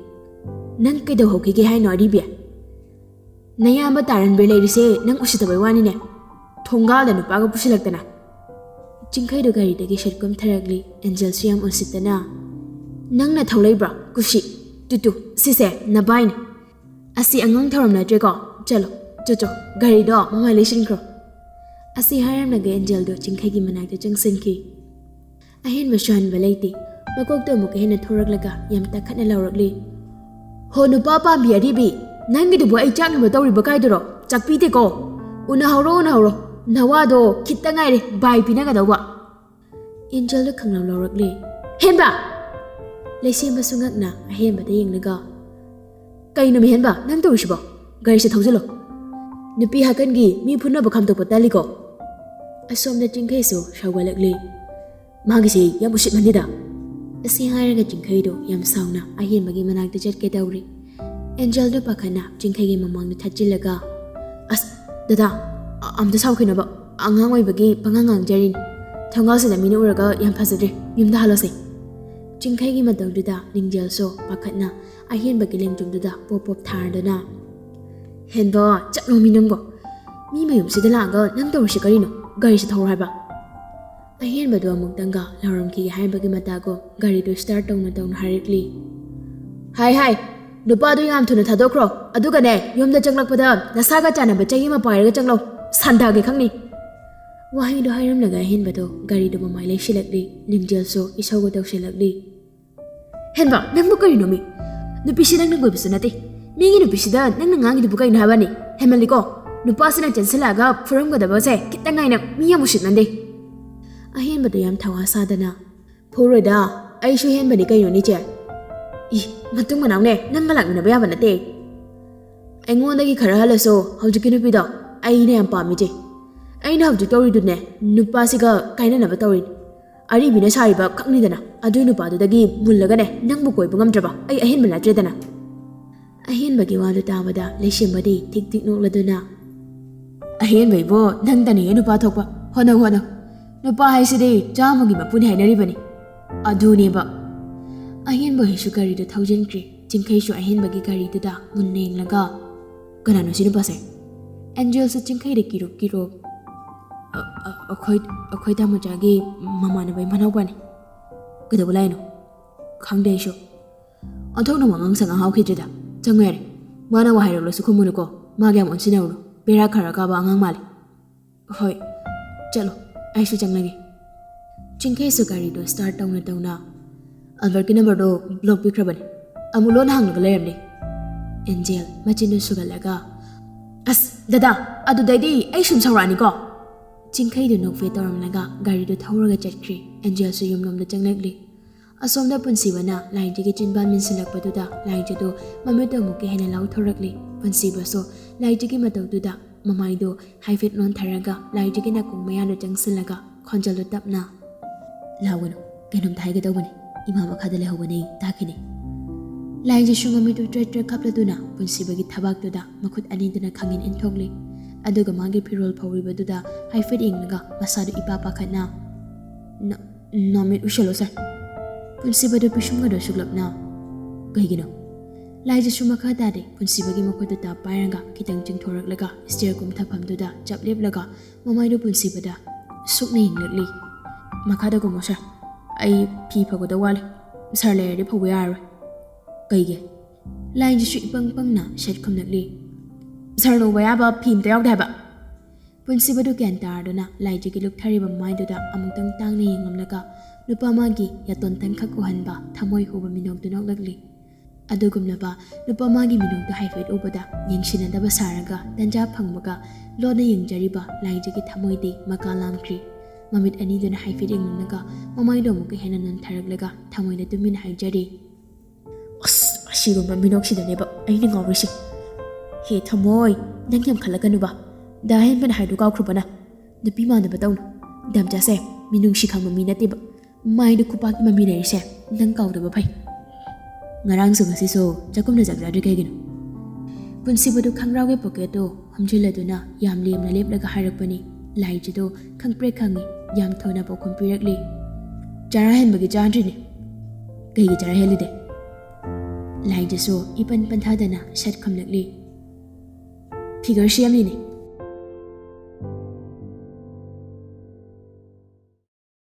ꯅꯪ ꯀꯩꯗꯧꯍꯧꯈꯤꯒꯦ ꯍꯥꯏꯅꯣ ꯑꯔꯤꯕꯤ? ꯅꯌꯥꯝꯕ ꯇꯥꯔꯟꯕꯤ ꯂꯩꯔꯤꯁꯦ ꯅꯪ ꯎꯁꯤꯠꯇꯕꯩ ꯋꯥꯅꯤꯅꯦ꯫ ꯊꯣꯡꯒꯥꯜꯗ ꯅꯨꯄꯥꯒ ꯄꯨꯁꯤꯜꯂꯛꯇꯅ꯫" ꯆꯤꯡꯈꯩꯗꯨ ꯒꯥꯔꯤꯗꯒꯤ ꯁꯠ ꯀꯨꯝꯊꯔꯛꯂꯤ꯫ ꯑꯦꯟꯖꯦꯜꯁꯨ ꯌꯥꯝ ꯎꯁꯤꯠꯇꯅ, "ꯅꯪꯅ ꯊꯧꯂꯩꯕ꯭ꯔꯣ? ꯀꯨꯁꯤ꯫ ꯇꯨ ꯇꯨ, ꯁꯤꯁꯦ ꯅꯕꯥꯏꯅꯤ꯫ ꯑꯁꯤ ꯑꯉꯥꯡ ꯊꯧꯔꯝ ꯅꯠꯇ꯭ꯔꯦꯀꯣ꯫ ꯆꯠꯂꯣ, ꯆꯣ ꯆꯣ, ꯒꯥꯔꯤꯗꯣ ꯃꯃꯥꯏ ꯂꯩꯁꯤꯟꯈ꯭ꯔꯣ꯫" ꯑꯁꯤ ꯍꯥꯏꯔꯝꯂꯒ ꯑꯦꯟꯖꯦꯜꯗꯣ ꯆꯤꯡꯈꯩꯒꯤ ꯃꯅꯥꯛꯇ ꯆꯪꯁꯤꯟꯈꯤ꯫ ꯑꯍꯦꯟꯕꯁꯨ ꯍꯟꯕ ꯂꯩꯇꯦ꯫ ꯃꯀꯣꯛꯇꯣ ꯑꯃꯨꯛꯀ ꯍꯦꯟꯅ ꯊꯣꯔꯛꯂꯒ ꯌꯥꯝ ꯇꯥꯈꯠꯅ ꯂꯥꯎꯔꯛꯂꯤ꯫ "ꯍꯣ ꯅꯨꯄꯥ ꯄꯥꯝꯕꯤ ꯑꯔꯤꯕꯤ, ꯅꯪꯒꯤꯗꯨꯕꯨ ꯑꯩ ꯆꯥꯛꯅꯕ ꯇꯧꯔꯤꯕ ꯀꯥꯏꯗꯨꯔꯣ? ꯆꯥꯛꯄꯤꯗꯦꯀꯣ꯫ ꯎꯅꯍꯧꯔꯣ, ꯎꯅꯍꯧꯔꯣ꯫ ꯅꯋꯥꯗꯣ ꯈꯤꯠꯇ ꯉꯥꯏꯔꯦ ꯕꯥꯏ ꯄꯤꯅꯒꯗꯧꯕ꯫" ꯑꯦꯟꯖꯦꯜꯗꯣ ꯈꯪꯂꯥꯎ ꯂꯥꯎꯔꯛꯂꯦ꯫ "ꯍꯦꯟꯕ!" ꯂꯩꯁꯦꯝꯕꯁꯨ ꯉꯛꯅ ꯑꯍꯦꯟꯕꯗ ꯌꯦꯡꯂꯒ, "ꯀꯩꯅꯣ ꯃꯤꯍꯦꯟꯕ, ꯅꯪ ꯇꯧꯔꯤꯁꯤꯕꯣ? ꯒꯥꯔꯤꯁꯦ ꯊꯧꯖꯤꯜꯂꯣ꯫ ꯅꯨꯄꯤ ꯍꯥꯀꯟꯒꯤ ꯃꯤ ꯐꯨꯅꯕ ꯈꯥꯝꯗꯣꯛꯄ ꯇꯜꯂꯤꯀꯣ꯫" ꯑꯁꯣꯝꯗ ꯆꯤꯡꯈꯩꯁꯨ ꯁꯥꯎꯒꯠꯂꯛꯂꯤ꯫ ꯃꯥꯒꯤꯁꯦ ꯌꯥꯝ ꯎꯁꯤꯠꯃꯟꯗꯦꯗ꯫ ꯑꯁꯤ ꯍꯥꯏꯔꯒ ꯆꯤꯡꯈꯩꯗꯣ ꯌꯥꯝ ꯁꯥꯎꯅ ꯑꯍꯦꯟꯕꯒꯤ ꯃꯅꯥꯛꯇ ꯆꯠꯀꯦ ꯇꯧꯔꯤ꯫ ꯑꯦꯟꯖꯦꯜꯗꯣ ꯄꯥꯈꯠꯅ ꯆꯤꯡꯈꯩꯒꯤ ꯃꯃꯥꯡꯗ ꯊꯠꯆꯤꯜꯂꯒ, "ꯑꯁ, ꯗꯗꯥ, ꯑ-, ꯑꯝꯇ ꯁꯥꯎꯈꯤꯅꯣꯕ꯫ ꯑꯉꯥꯡ ꯑꯣꯏꯕꯒꯤ ꯄꯉꯥꯡ ꯉꯥꯡꯖꯔꯤꯅꯤ꯫ ꯊꯣꯡꯒꯥꯜꯁꯤꯗ ꯃꯤꯅ ꯎꯔꯒ ꯌꯥꯝ ꯐꯖꯗ꯭ꯔꯦ꯫ ꯌꯨꯝꯗ ꯍꯜꯂꯁꯦ꯫" ꯆꯤꯡꯈꯩꯒꯤ ꯃꯇꯧꯗꯨꯗ ꯂꯤꯡꯖꯦꯜꯁꯨ ꯄꯥꯈꯠꯅ ꯑꯍꯦꯟꯕꯒꯤ ꯂꯦꯡꯖꯨꯝꯗꯨꯗ ꯄꯣꯞ ꯄꯣꯞ ꯊꯥꯔꯗꯨꯅ, "ꯍꯦꯟꯕ, ꯆꯠꯂꯣꯃꯤ ꯅꯪꯕꯣ꯫ ꯃꯤ ꯃꯌꯨꯝꯁꯤꯗ ꯂꯥꯛꯑꯒ ꯅꯪ ꯇꯧꯔꯤꯁꯤ ꯀꯔꯤꯅꯣ? ꯒꯥꯔꯤꯁꯤ ꯊꯧꯔꯣ ꯍꯥꯏꯕ꯫" ꯑꯍꯦꯟꯕꯗꯣ ꯑꯃꯨꯛꯇꯪꯒ ꯂꯥꯎꯔꯝꯈꯤꯒꯦ ꯍꯥꯏꯕꯒꯤ ꯃꯇꯥꯒꯨꯝ ꯒꯥꯔꯤꯗꯨ ꯁ꯭ꯇꯥꯔꯠ ꯇꯧꯅ ꯇꯧꯅ ꯍꯥꯏꯔꯛꯂꯤ꯫ "ꯍꯥꯏ ꯍꯥꯏ, ꯅꯨꯄꯥꯗꯨ ꯌꯥꯝ ꯊꯨꯅ ꯊꯥꯗꯣꯛꯈ꯭ꯔꯣ꯫ ꯑꯗꯨꯒꯅꯦ, ꯌꯨꯝꯗ ꯆꯪꯂꯛꯄꯗ ꯅꯁꯥꯒ ꯆꯥꯟꯅꯕ ꯆꯩ ꯑꯃ ꯄꯥꯏꯔꯒ ꯆꯪꯂꯛꯎ꯫ ꯁꯟꯗꯥꯒꯦ ꯈꯪꯅꯤ꯫" ꯋꯥꯍꯩꯗꯣ ꯍꯥꯏꯔꯝꯂꯒ ꯑꯍꯦꯟꯕꯗꯣ ꯒꯥꯔꯤꯗꯨ ꯃꯃꯥꯏ ꯂꯩꯁꯤꯜꯂꯛꯂꯤ꯫ ꯂꯤꯡꯖꯦꯜꯁꯨ ꯏꯁꯧꯒ ꯇꯧꯁꯤꯜꯂꯛꯂꯤ꯫ "ꯍꯦꯟꯕ, ꯅꯪꯕꯨ ꯀꯔꯤꯅꯣꯃꯤ? ꯅꯨꯄꯤꯁꯤ ꯅꯪꯅ ꯀꯣꯏꯕꯁꯨ ꯅꯠꯇꯦ꯫ ꯃꯤꯒꯤ ꯅꯨꯄꯤꯁꯤꯗ ꯅꯪꯅ ꯉꯥꯡꯉꯤꯗꯨꯕꯨ ꯀꯩꯅꯣ ꯍꯥꯏꯕꯅꯤ? ꯍꯦꯟꯃꯜꯂꯤꯀꯣ꯫ ꯅꯨꯄꯥꯁꯤꯅ ꯆꯦꯟꯁꯤꯜꯂꯛꯑꯒ ꯐꯨꯔꯝꯒꯗꯕꯁꯦ ꯈꯤꯇꯪ ꯉꯥꯏꯅ ꯃꯤ ꯌꯥꯝ ꯎꯁꯤꯠꯃꯟꯗꯦ꯫" ꯑꯍꯦꯟꯕꯗꯣ ꯌꯥꯝ ꯊꯧꯋꯥ ꯁꯥꯗꯅ, "ꯐꯨꯔꯣꯏꯗ, ꯑꯩꯁꯨ ꯍꯦꯟꯕꯅꯤ ꯀꯩꯅꯣꯅꯦ ꯏꯆꯦ꯫ ꯏ, ꯃꯇꯨꯡ ꯃꯅꯥꯎꯅꯦ, ꯅꯪꯒ ꯂꯥꯛꯃꯤꯟꯅꯕ ꯌꯥꯕ ꯅꯠꯇꯦ꯫ ꯑꯩꯉꯣꯟꯗꯒꯤ ꯈꯔ ꯍꯜꯂꯁꯨ ꯍꯧꯖꯤꯛꯀꯤ ꯅꯨꯄꯤꯗꯣ ꯑꯩꯅ ꯌꯥꯝ ꯄꯥꯝꯃꯤꯁꯦ꯫ ꯑꯩꯅ ꯍꯧꯖꯤꯛ ꯇꯧꯔꯤꯗꯨꯅꯦ, ꯅꯨꯄꯥꯁꯤꯒ ꯀꯥꯏꯅꯅꯕ ꯇꯧꯔꯤꯅꯤ꯫ ꯑꯔꯤꯕꯤꯅ ꯁꯥꯔꯤꯕ ꯈꯛꯅꯤꯗꯅ, ꯑꯗꯨꯏ ꯅꯨꯄꯥꯗꯨꯗꯒꯤ ꯃꯨꯜꯂꯒꯅꯦ, ꯅꯪꯕꯨ ꯀꯣꯏꯕ ꯉꯝꯗ꯭ꯔꯕ ꯑꯩ ꯑꯍꯦꯟꯕ ꯅꯠꯇ꯭ꯔꯦꯗꯅ꯫" ꯑꯍꯦꯟꯕꯒꯤ ꯋꯥꯗꯨ ꯇꯥꯕꯗ ꯂꯩꯁꯦꯝꯕꯗꯤ ꯊꯤꯛ ꯊꯤꯛ ꯅꯣꯛꯂꯗꯨꯅ, "ꯑꯍꯦꯟꯕ ꯏꯕꯣ, ꯅꯪꯇꯅꯤꯍꯦ ꯅꯨꯄꯥ ꯊꯣꯛꯄ꯫ ꯍꯣꯠꯅꯧ, ꯍꯣꯠꯅꯧ꯫ ꯅꯨꯄꯥ ꯍꯥꯏꯁꯤꯗꯤ ꯆꯥꯝꯃꯒꯤ ꯃꯄꯨꯅꯤ ꯍꯥꯏꯅꯔꯤꯕꯅꯤ꯫" ꯑꯗꯨꯅꯦꯕ꯫ ꯑꯍꯦꯟꯕ ꯍꯣꯏꯁꯨ ꯒꯥꯔꯤꯗꯨ ꯊꯧꯖꯤꯟꯈ꯭ꯔꯦ꯫ ꯆꯤꯡꯈꯩꯁꯨ ꯑꯍꯦꯟꯕꯒꯤ ꯒꯥꯔꯤꯗꯨꯗ ꯃꯨꯟꯅ ꯌꯦꯡꯂꯒ, "ꯀꯅꯥꯅꯣ ꯁꯤ ꯅꯨꯄꯥꯁꯦ?" ꯑꯦꯟꯖꯦꯜꯁꯨ ꯆꯤꯡꯈꯩꯗ ꯀꯤꯔꯨꯞ ꯀꯤꯔꯨꯞ, "ꯑ-, ꯑ-, ꯑꯩꯈꯣꯏ, ꯑꯩꯈꯣꯏ ꯇꯥꯃꯣꯆꯥꯒꯤ ꯃꯃꯥꯟꯅꯕꯒꯤ ꯃꯅꯥꯎꯄꯥꯅꯤ꯫ ꯀꯩꯗꯧꯕ ꯂꯥꯛꯏꯅꯣ?" "ꯈꯪꯗꯦ ꯑꯩꯁꯨ꯫ ꯑꯣꯟꯊꯣꯛꯅ ꯋꯥꯉꯥꯡ ꯁꯉꯥꯡ ꯍꯥꯎꯈꯤꯗ꯭ꯔꯦꯗ꯫ ꯆꯪꯉꯣ ꯌꯥꯔꯦ꯫ ꯃꯥꯅ ꯋꯥ ꯍꯥꯏꯔꯛꯂꯁꯨ ꯈꯨꯝꯃꯨꯅꯨꯀꯣ꯫ ꯃꯥꯒ ꯌꯥꯝ ꯑꯣꯟꯁꯤꯟꯅꯔꯨꯅꯨ꯫ ꯕꯦꯔꯥ ꯈꯔ ꯀꯥꯕ ꯑꯉꯥꯡ ꯃꯥꯜꯂꯤ꯫" "ꯍꯣꯏ, ꯆꯠꯂꯣ, ꯑꯩꯁꯨ ꯆꯪꯂꯒꯦ꯫" ꯆꯤꯡꯈꯩꯁꯨ ꯒꯥꯔꯤꯗꯣ ꯁ꯭ꯇꯥꯔꯠ ꯇꯧꯅ ꯇꯧꯅ, "ꯑꯜꯕꯔꯠꯀꯤ ꯅꯝꯕꯔꯗꯣ ꯕ꯭ꯂꯣꯛ ꯄꯤꯈ꯭ꯔꯕꯅꯤ꯫ ꯑꯃꯨꯛ ꯂꯣꯟꯅ ꯍꯥꯡꯂꯒ ꯂꯩꯔꯝꯂꯦ꯫" ꯑꯦꯟꯖꯦꯜ ꯃꯆꯤꯟꯗꯨ ꯁꯨꯒꯠꯂꯒ, "ꯑꯁ, ꯗꯗꯥ, ꯑꯗꯨꯗꯩꯗꯤ ꯑꯩ ꯁꯨꯝ ꯁꯥꯎꯔꯛꯑꯅꯤꯀꯣ꯫" ꯆꯤꯡꯈꯩꯗꯨ ꯅꯣꯛꯐꯦ ꯇꯧꯔꯝꯂꯒ ꯒꯥꯔꯤꯗꯨ ꯊꯧꯔꯒ ꯆꯠꯈ꯭ꯔꯦ꯫ ꯑꯦꯟꯖꯦꯜꯁꯨ ꯌꯨꯝꯂꯣꯝꯗ ꯆꯪꯂꯛꯂꯤ꯫ ꯑꯁꯣꯝꯗ ꯄꯨꯟꯁꯤꯕꯅ ꯂꯥꯏꯖꯒꯤ ꯆꯤꯟꯕꯥꯟ ꯃꯤꯟꯁꯤꯜꯂꯛꯄꯗꯨꯗ ꯂꯥꯏꯖꯗꯨ ꯃꯃꯤꯠꯇ ꯑꯃꯨꯛꯀ ꯍꯦꯟꯅ ꯂꯥꯎꯊꯣꯔꯛꯂꯤ꯫ ꯄꯨꯟꯁꯤꯕꯁꯨ ꯂꯥꯏꯖꯒꯤ ꯃꯇꯧꯗꯨꯗ ꯃꯃꯥꯏꯗꯨ ꯍꯥꯏꯐꯦꯠ ꯅꯣꯟꯊꯔꯒ ꯂꯥꯏꯖꯒꯤ ꯅꯥꯀꯣꯡ ꯃꯌꯥꯗꯨ ꯆꯪꯁꯤꯜꯂꯒ ꯈꯣꯟꯖꯦꯜꯗꯨ ꯇꯞꯅ, "ꯂꯥꯎꯒꯅꯨ, ꯀꯩꯅꯣꯝꯇ ꯍꯥꯏꯒꯦ ꯇꯧꯕꯅꯤ, ꯏꯃꯥ ꯃꯈꯥꯗ ꯂꯩꯍꯧꯕꯅꯦ, ꯇꯥꯈꯤꯅꯦ"꯫ ꯂꯥꯏꯖꯁꯨ ꯃꯃꯤꯠꯇꯨ ꯇ꯭ꯔꯦꯠ ꯇ꯭ꯔꯦꯠ ꯈꯞꯂꯗꯨꯅ ꯄꯨꯟꯁꯤꯕꯒꯤ ꯊꯕꯥꯛꯇꯨꯗ ꯃꯈꯨꯠ ꯑꯅꯤꯗꯨꯅ ꯈꯪꯏꯟ ꯏꯟꯊꯣꯛꯂꯤ꯫ ꯑꯗꯨꯒ ꯃꯥꯒꯤ ꯐꯤꯔꯣꯜ ꯐꯧꯔꯤꯕꯗꯨꯗ ꯍꯥꯏꯐꯦꯠ ꯌꯦꯡꯂꯒ ꯃꯁꯥꯗꯨ ꯏꯄꯥ ꯄꯥꯈꯠꯅ, "ꯅ-, ꯅꯃꯤꯠ ꯎꯏꯁꯜꯂꯣ ꯁꯥꯔ"꯫ ꯄꯨꯟꯁꯤꯕꯗꯨ ꯄꯤꯁꯨꯝꯒꯗꯣ ꯁꯨꯛꯂꯞꯅ, "ꯀꯩꯒꯤꯅꯣ?" ꯂꯥꯏꯖꯁꯨ ꯃꯈꯥ ꯇꯥꯗꯦ꯫ ꯄꯨꯟꯁꯤꯕꯒꯤ ꯃꯈꯨꯠꯇꯨ ꯇꯞ ꯄꯥꯏꯔꯒ ꯈꯤꯇꯪ ꯆꯤꯡꯊꯣꯔꯛꯂꯒ ꯁ꯭ꯇꯦꯌꯔ ꯀꯨꯝꯊꯐꯝꯗꯨꯗ ꯆꯞ ꯂꯦꯞꯂꯒ ꯃꯃꯥꯏꯗꯨ ꯄꯨꯟꯁꯤꯕꯗ ꯁꯨꯛꯅ ꯌꯦꯡꯂꯛꯂꯤ꯫ "ꯃꯈꯥꯗ ꯀꯨꯝꯃꯣ ꯁꯥꯔ, ꯑꯩ ꯐꯤ ꯐꯧꯒꯗꯧ ꯋꯥꯠꯂꯤ꯫ ꯁꯥꯔ ꯂꯩꯔꯗꯤ ꯐꯧꯕ ꯌꯥꯔꯔꯣꯏ"꯫ "ꯀꯩꯒꯤ?" ꯂꯥꯏꯖꯁꯨ ꯏꯄꯪ ꯄꯪꯅ ꯁꯠ ꯈꯨꯝꯂꯛꯂꯤ꯫ "ꯁꯥꯔ ꯂꯧꯕ ꯌꯥꯕ ꯐꯤ ꯑꯝꯇ ꯌꯥꯎꯗꯦ ꯍꯥꯏꯕ"꯫ ꯄꯨꯟꯁꯤꯕꯗꯨ ꯒ꯭ꯌꯥꯟ ꯇꯥꯔꯗꯨꯅ ꯂꯥꯏꯖꯒꯤ ꯂꯨꯛꯊꯔꯤꯕ ꯃꯥꯏꯗꯨꯗ ꯑꯃꯨꯛꯇꯪ ꯇꯥꯡꯅ ꯌꯦꯡꯂꯝꯂꯒ ꯅꯨꯄꯥ ꯃꯥꯒꯤ ꯌꯥꯇꯣꯟ ꯇꯪꯈꯛ ꯎꯍꯟꯕ ꯊꯃꯣꯏ ꯍꯨꯕ ꯃꯤꯅꯣꯛꯇꯨ ꯅꯣꯛꯂꯛꯂꯤ꯫ ꯑꯗꯨꯒꯨꯝꯂꯕ ꯅꯨꯄꯥ ꯃꯥꯒꯤ ꯃꯤꯅꯣꯛꯇꯨ ꯍꯥꯏꯐꯦꯠ ꯎꯕꯗ ꯌꯦꯡꯁꯤꯟꯅꯗꯕ ꯁꯥꯔꯒ ꯇꯟꯖꯥ ꯐꯪꯕꯒ ꯂꯣꯟꯅ ꯌꯦꯡꯖꯔꯤꯕ ꯂꯥꯏꯖꯒꯤ ꯊꯃꯣꯏꯗꯤ ꯃꯀꯥ ꯂꯥꯝꯈ꯭ꯔꯤ꯫ ꯃꯃꯤꯠ ꯑꯅꯤꯗꯨꯅ ꯍꯥꯏꯐꯦꯠ ꯌꯦꯡꯂꯝꯂꯒ ꯃꯃꯥꯏꯗꯣ ꯑꯃꯨꯛꯀ ꯍꯦꯟꯅ ꯅꯣꯟꯊꯔꯛꯂꯒ ꯊꯃꯣꯏꯗ ꯇꯨꯃꯤꯟꯅ ꯍꯥꯏꯖꯔꯤ꯫ "ꯑꯁ, ꯑꯁꯤꯒꯨꯝꯕ ꯃꯤꯅꯣꯛꯁꯤꯗꯅꯦꯕ ꯑꯩꯅ ꯉꯥꯎꯔꯤꯁꯦ꯫ ꯍꯦ ꯊꯃꯣꯏ, ꯅꯪ ꯌꯥꯝ ꯈꯜꯂꯛꯀꯅꯨꯕ꯫ ꯗꯥ ꯍꯦꯟꯕꯅ ꯍꯥꯏꯗꯣ ꯀꯥꯎꯈ꯭ꯔꯕꯅ? ꯅꯨꯄꯤ ꯃꯥꯟꯅꯕ ꯇꯧꯅꯨ꯫ ꯗꯥꯝꯆꯥꯁꯦ ꯃꯤꯅꯨꯡꯁꯤ ꯈꯪꯕ ꯃꯤ ꯅꯠꯇꯦꯕ꯫ ꯃꯥꯏꯗ ꯈꯨꯄꯥꯛꯀꯤ ꯃꯃꯤ ꯂꯩꯔꯤꯁꯦ ꯅꯪ ꯀꯥꯎꯗꯕ ꯐꯩ"꯫ ꯉꯔꯥꯡꯁꯨ ꯉꯁꯤꯁꯨ ꯆꯥꯛꯈꯨꯝꯗ ꯆꯥꯛ ꯆꯥꯗ꯭ꯔꯤ ꯀꯩꯒꯤꯅꯣ? ꯄꯨꯟꯁꯤꯕꯗꯨ ꯈꯪꯒ꯭ꯔꯥꯎꯒꯤ ꯄꯣꯀꯦꯠꯇꯨ ꯍꯨꯝꯖꯤꯜꯂꯗꯨꯅ ꯌꯥꯝ ꯂꯦꯝꯅ ꯂꯦꯞꯂꯒ ꯍꯥꯏꯔꯛꯄꯅꯤ꯫ ꯂꯥꯏꯖꯗꯨ ꯈꯪꯄ꯭ꯔꯦꯛ ꯈꯪꯏ, ꯌꯥꯝ ꯊꯨꯅ ꯄꯥꯎꯈꯨꯝ ꯄꯤꯔꯛꯂꯤ꯫ "ꯆꯔꯥ ꯍꯦꯟꯕꯒꯤ ꯆꯥꯗ꯭ꯔꯤꯅꯦ"꯫ "ꯀꯩꯒꯤ ꯆꯔꯥ ꯍꯦꯜꯂꯤꯗꯦ?" ꯂꯥꯏꯖꯁꯨ ꯏꯄꯟ ꯄꯟꯊꯥꯗꯅ ꯁꯠ ꯈꯨꯝꯂꯛꯂꯤ꯫ "ꯐꯤꯒꯔ ꯁꯦꯝꯂꯤꯅꯦ"꯫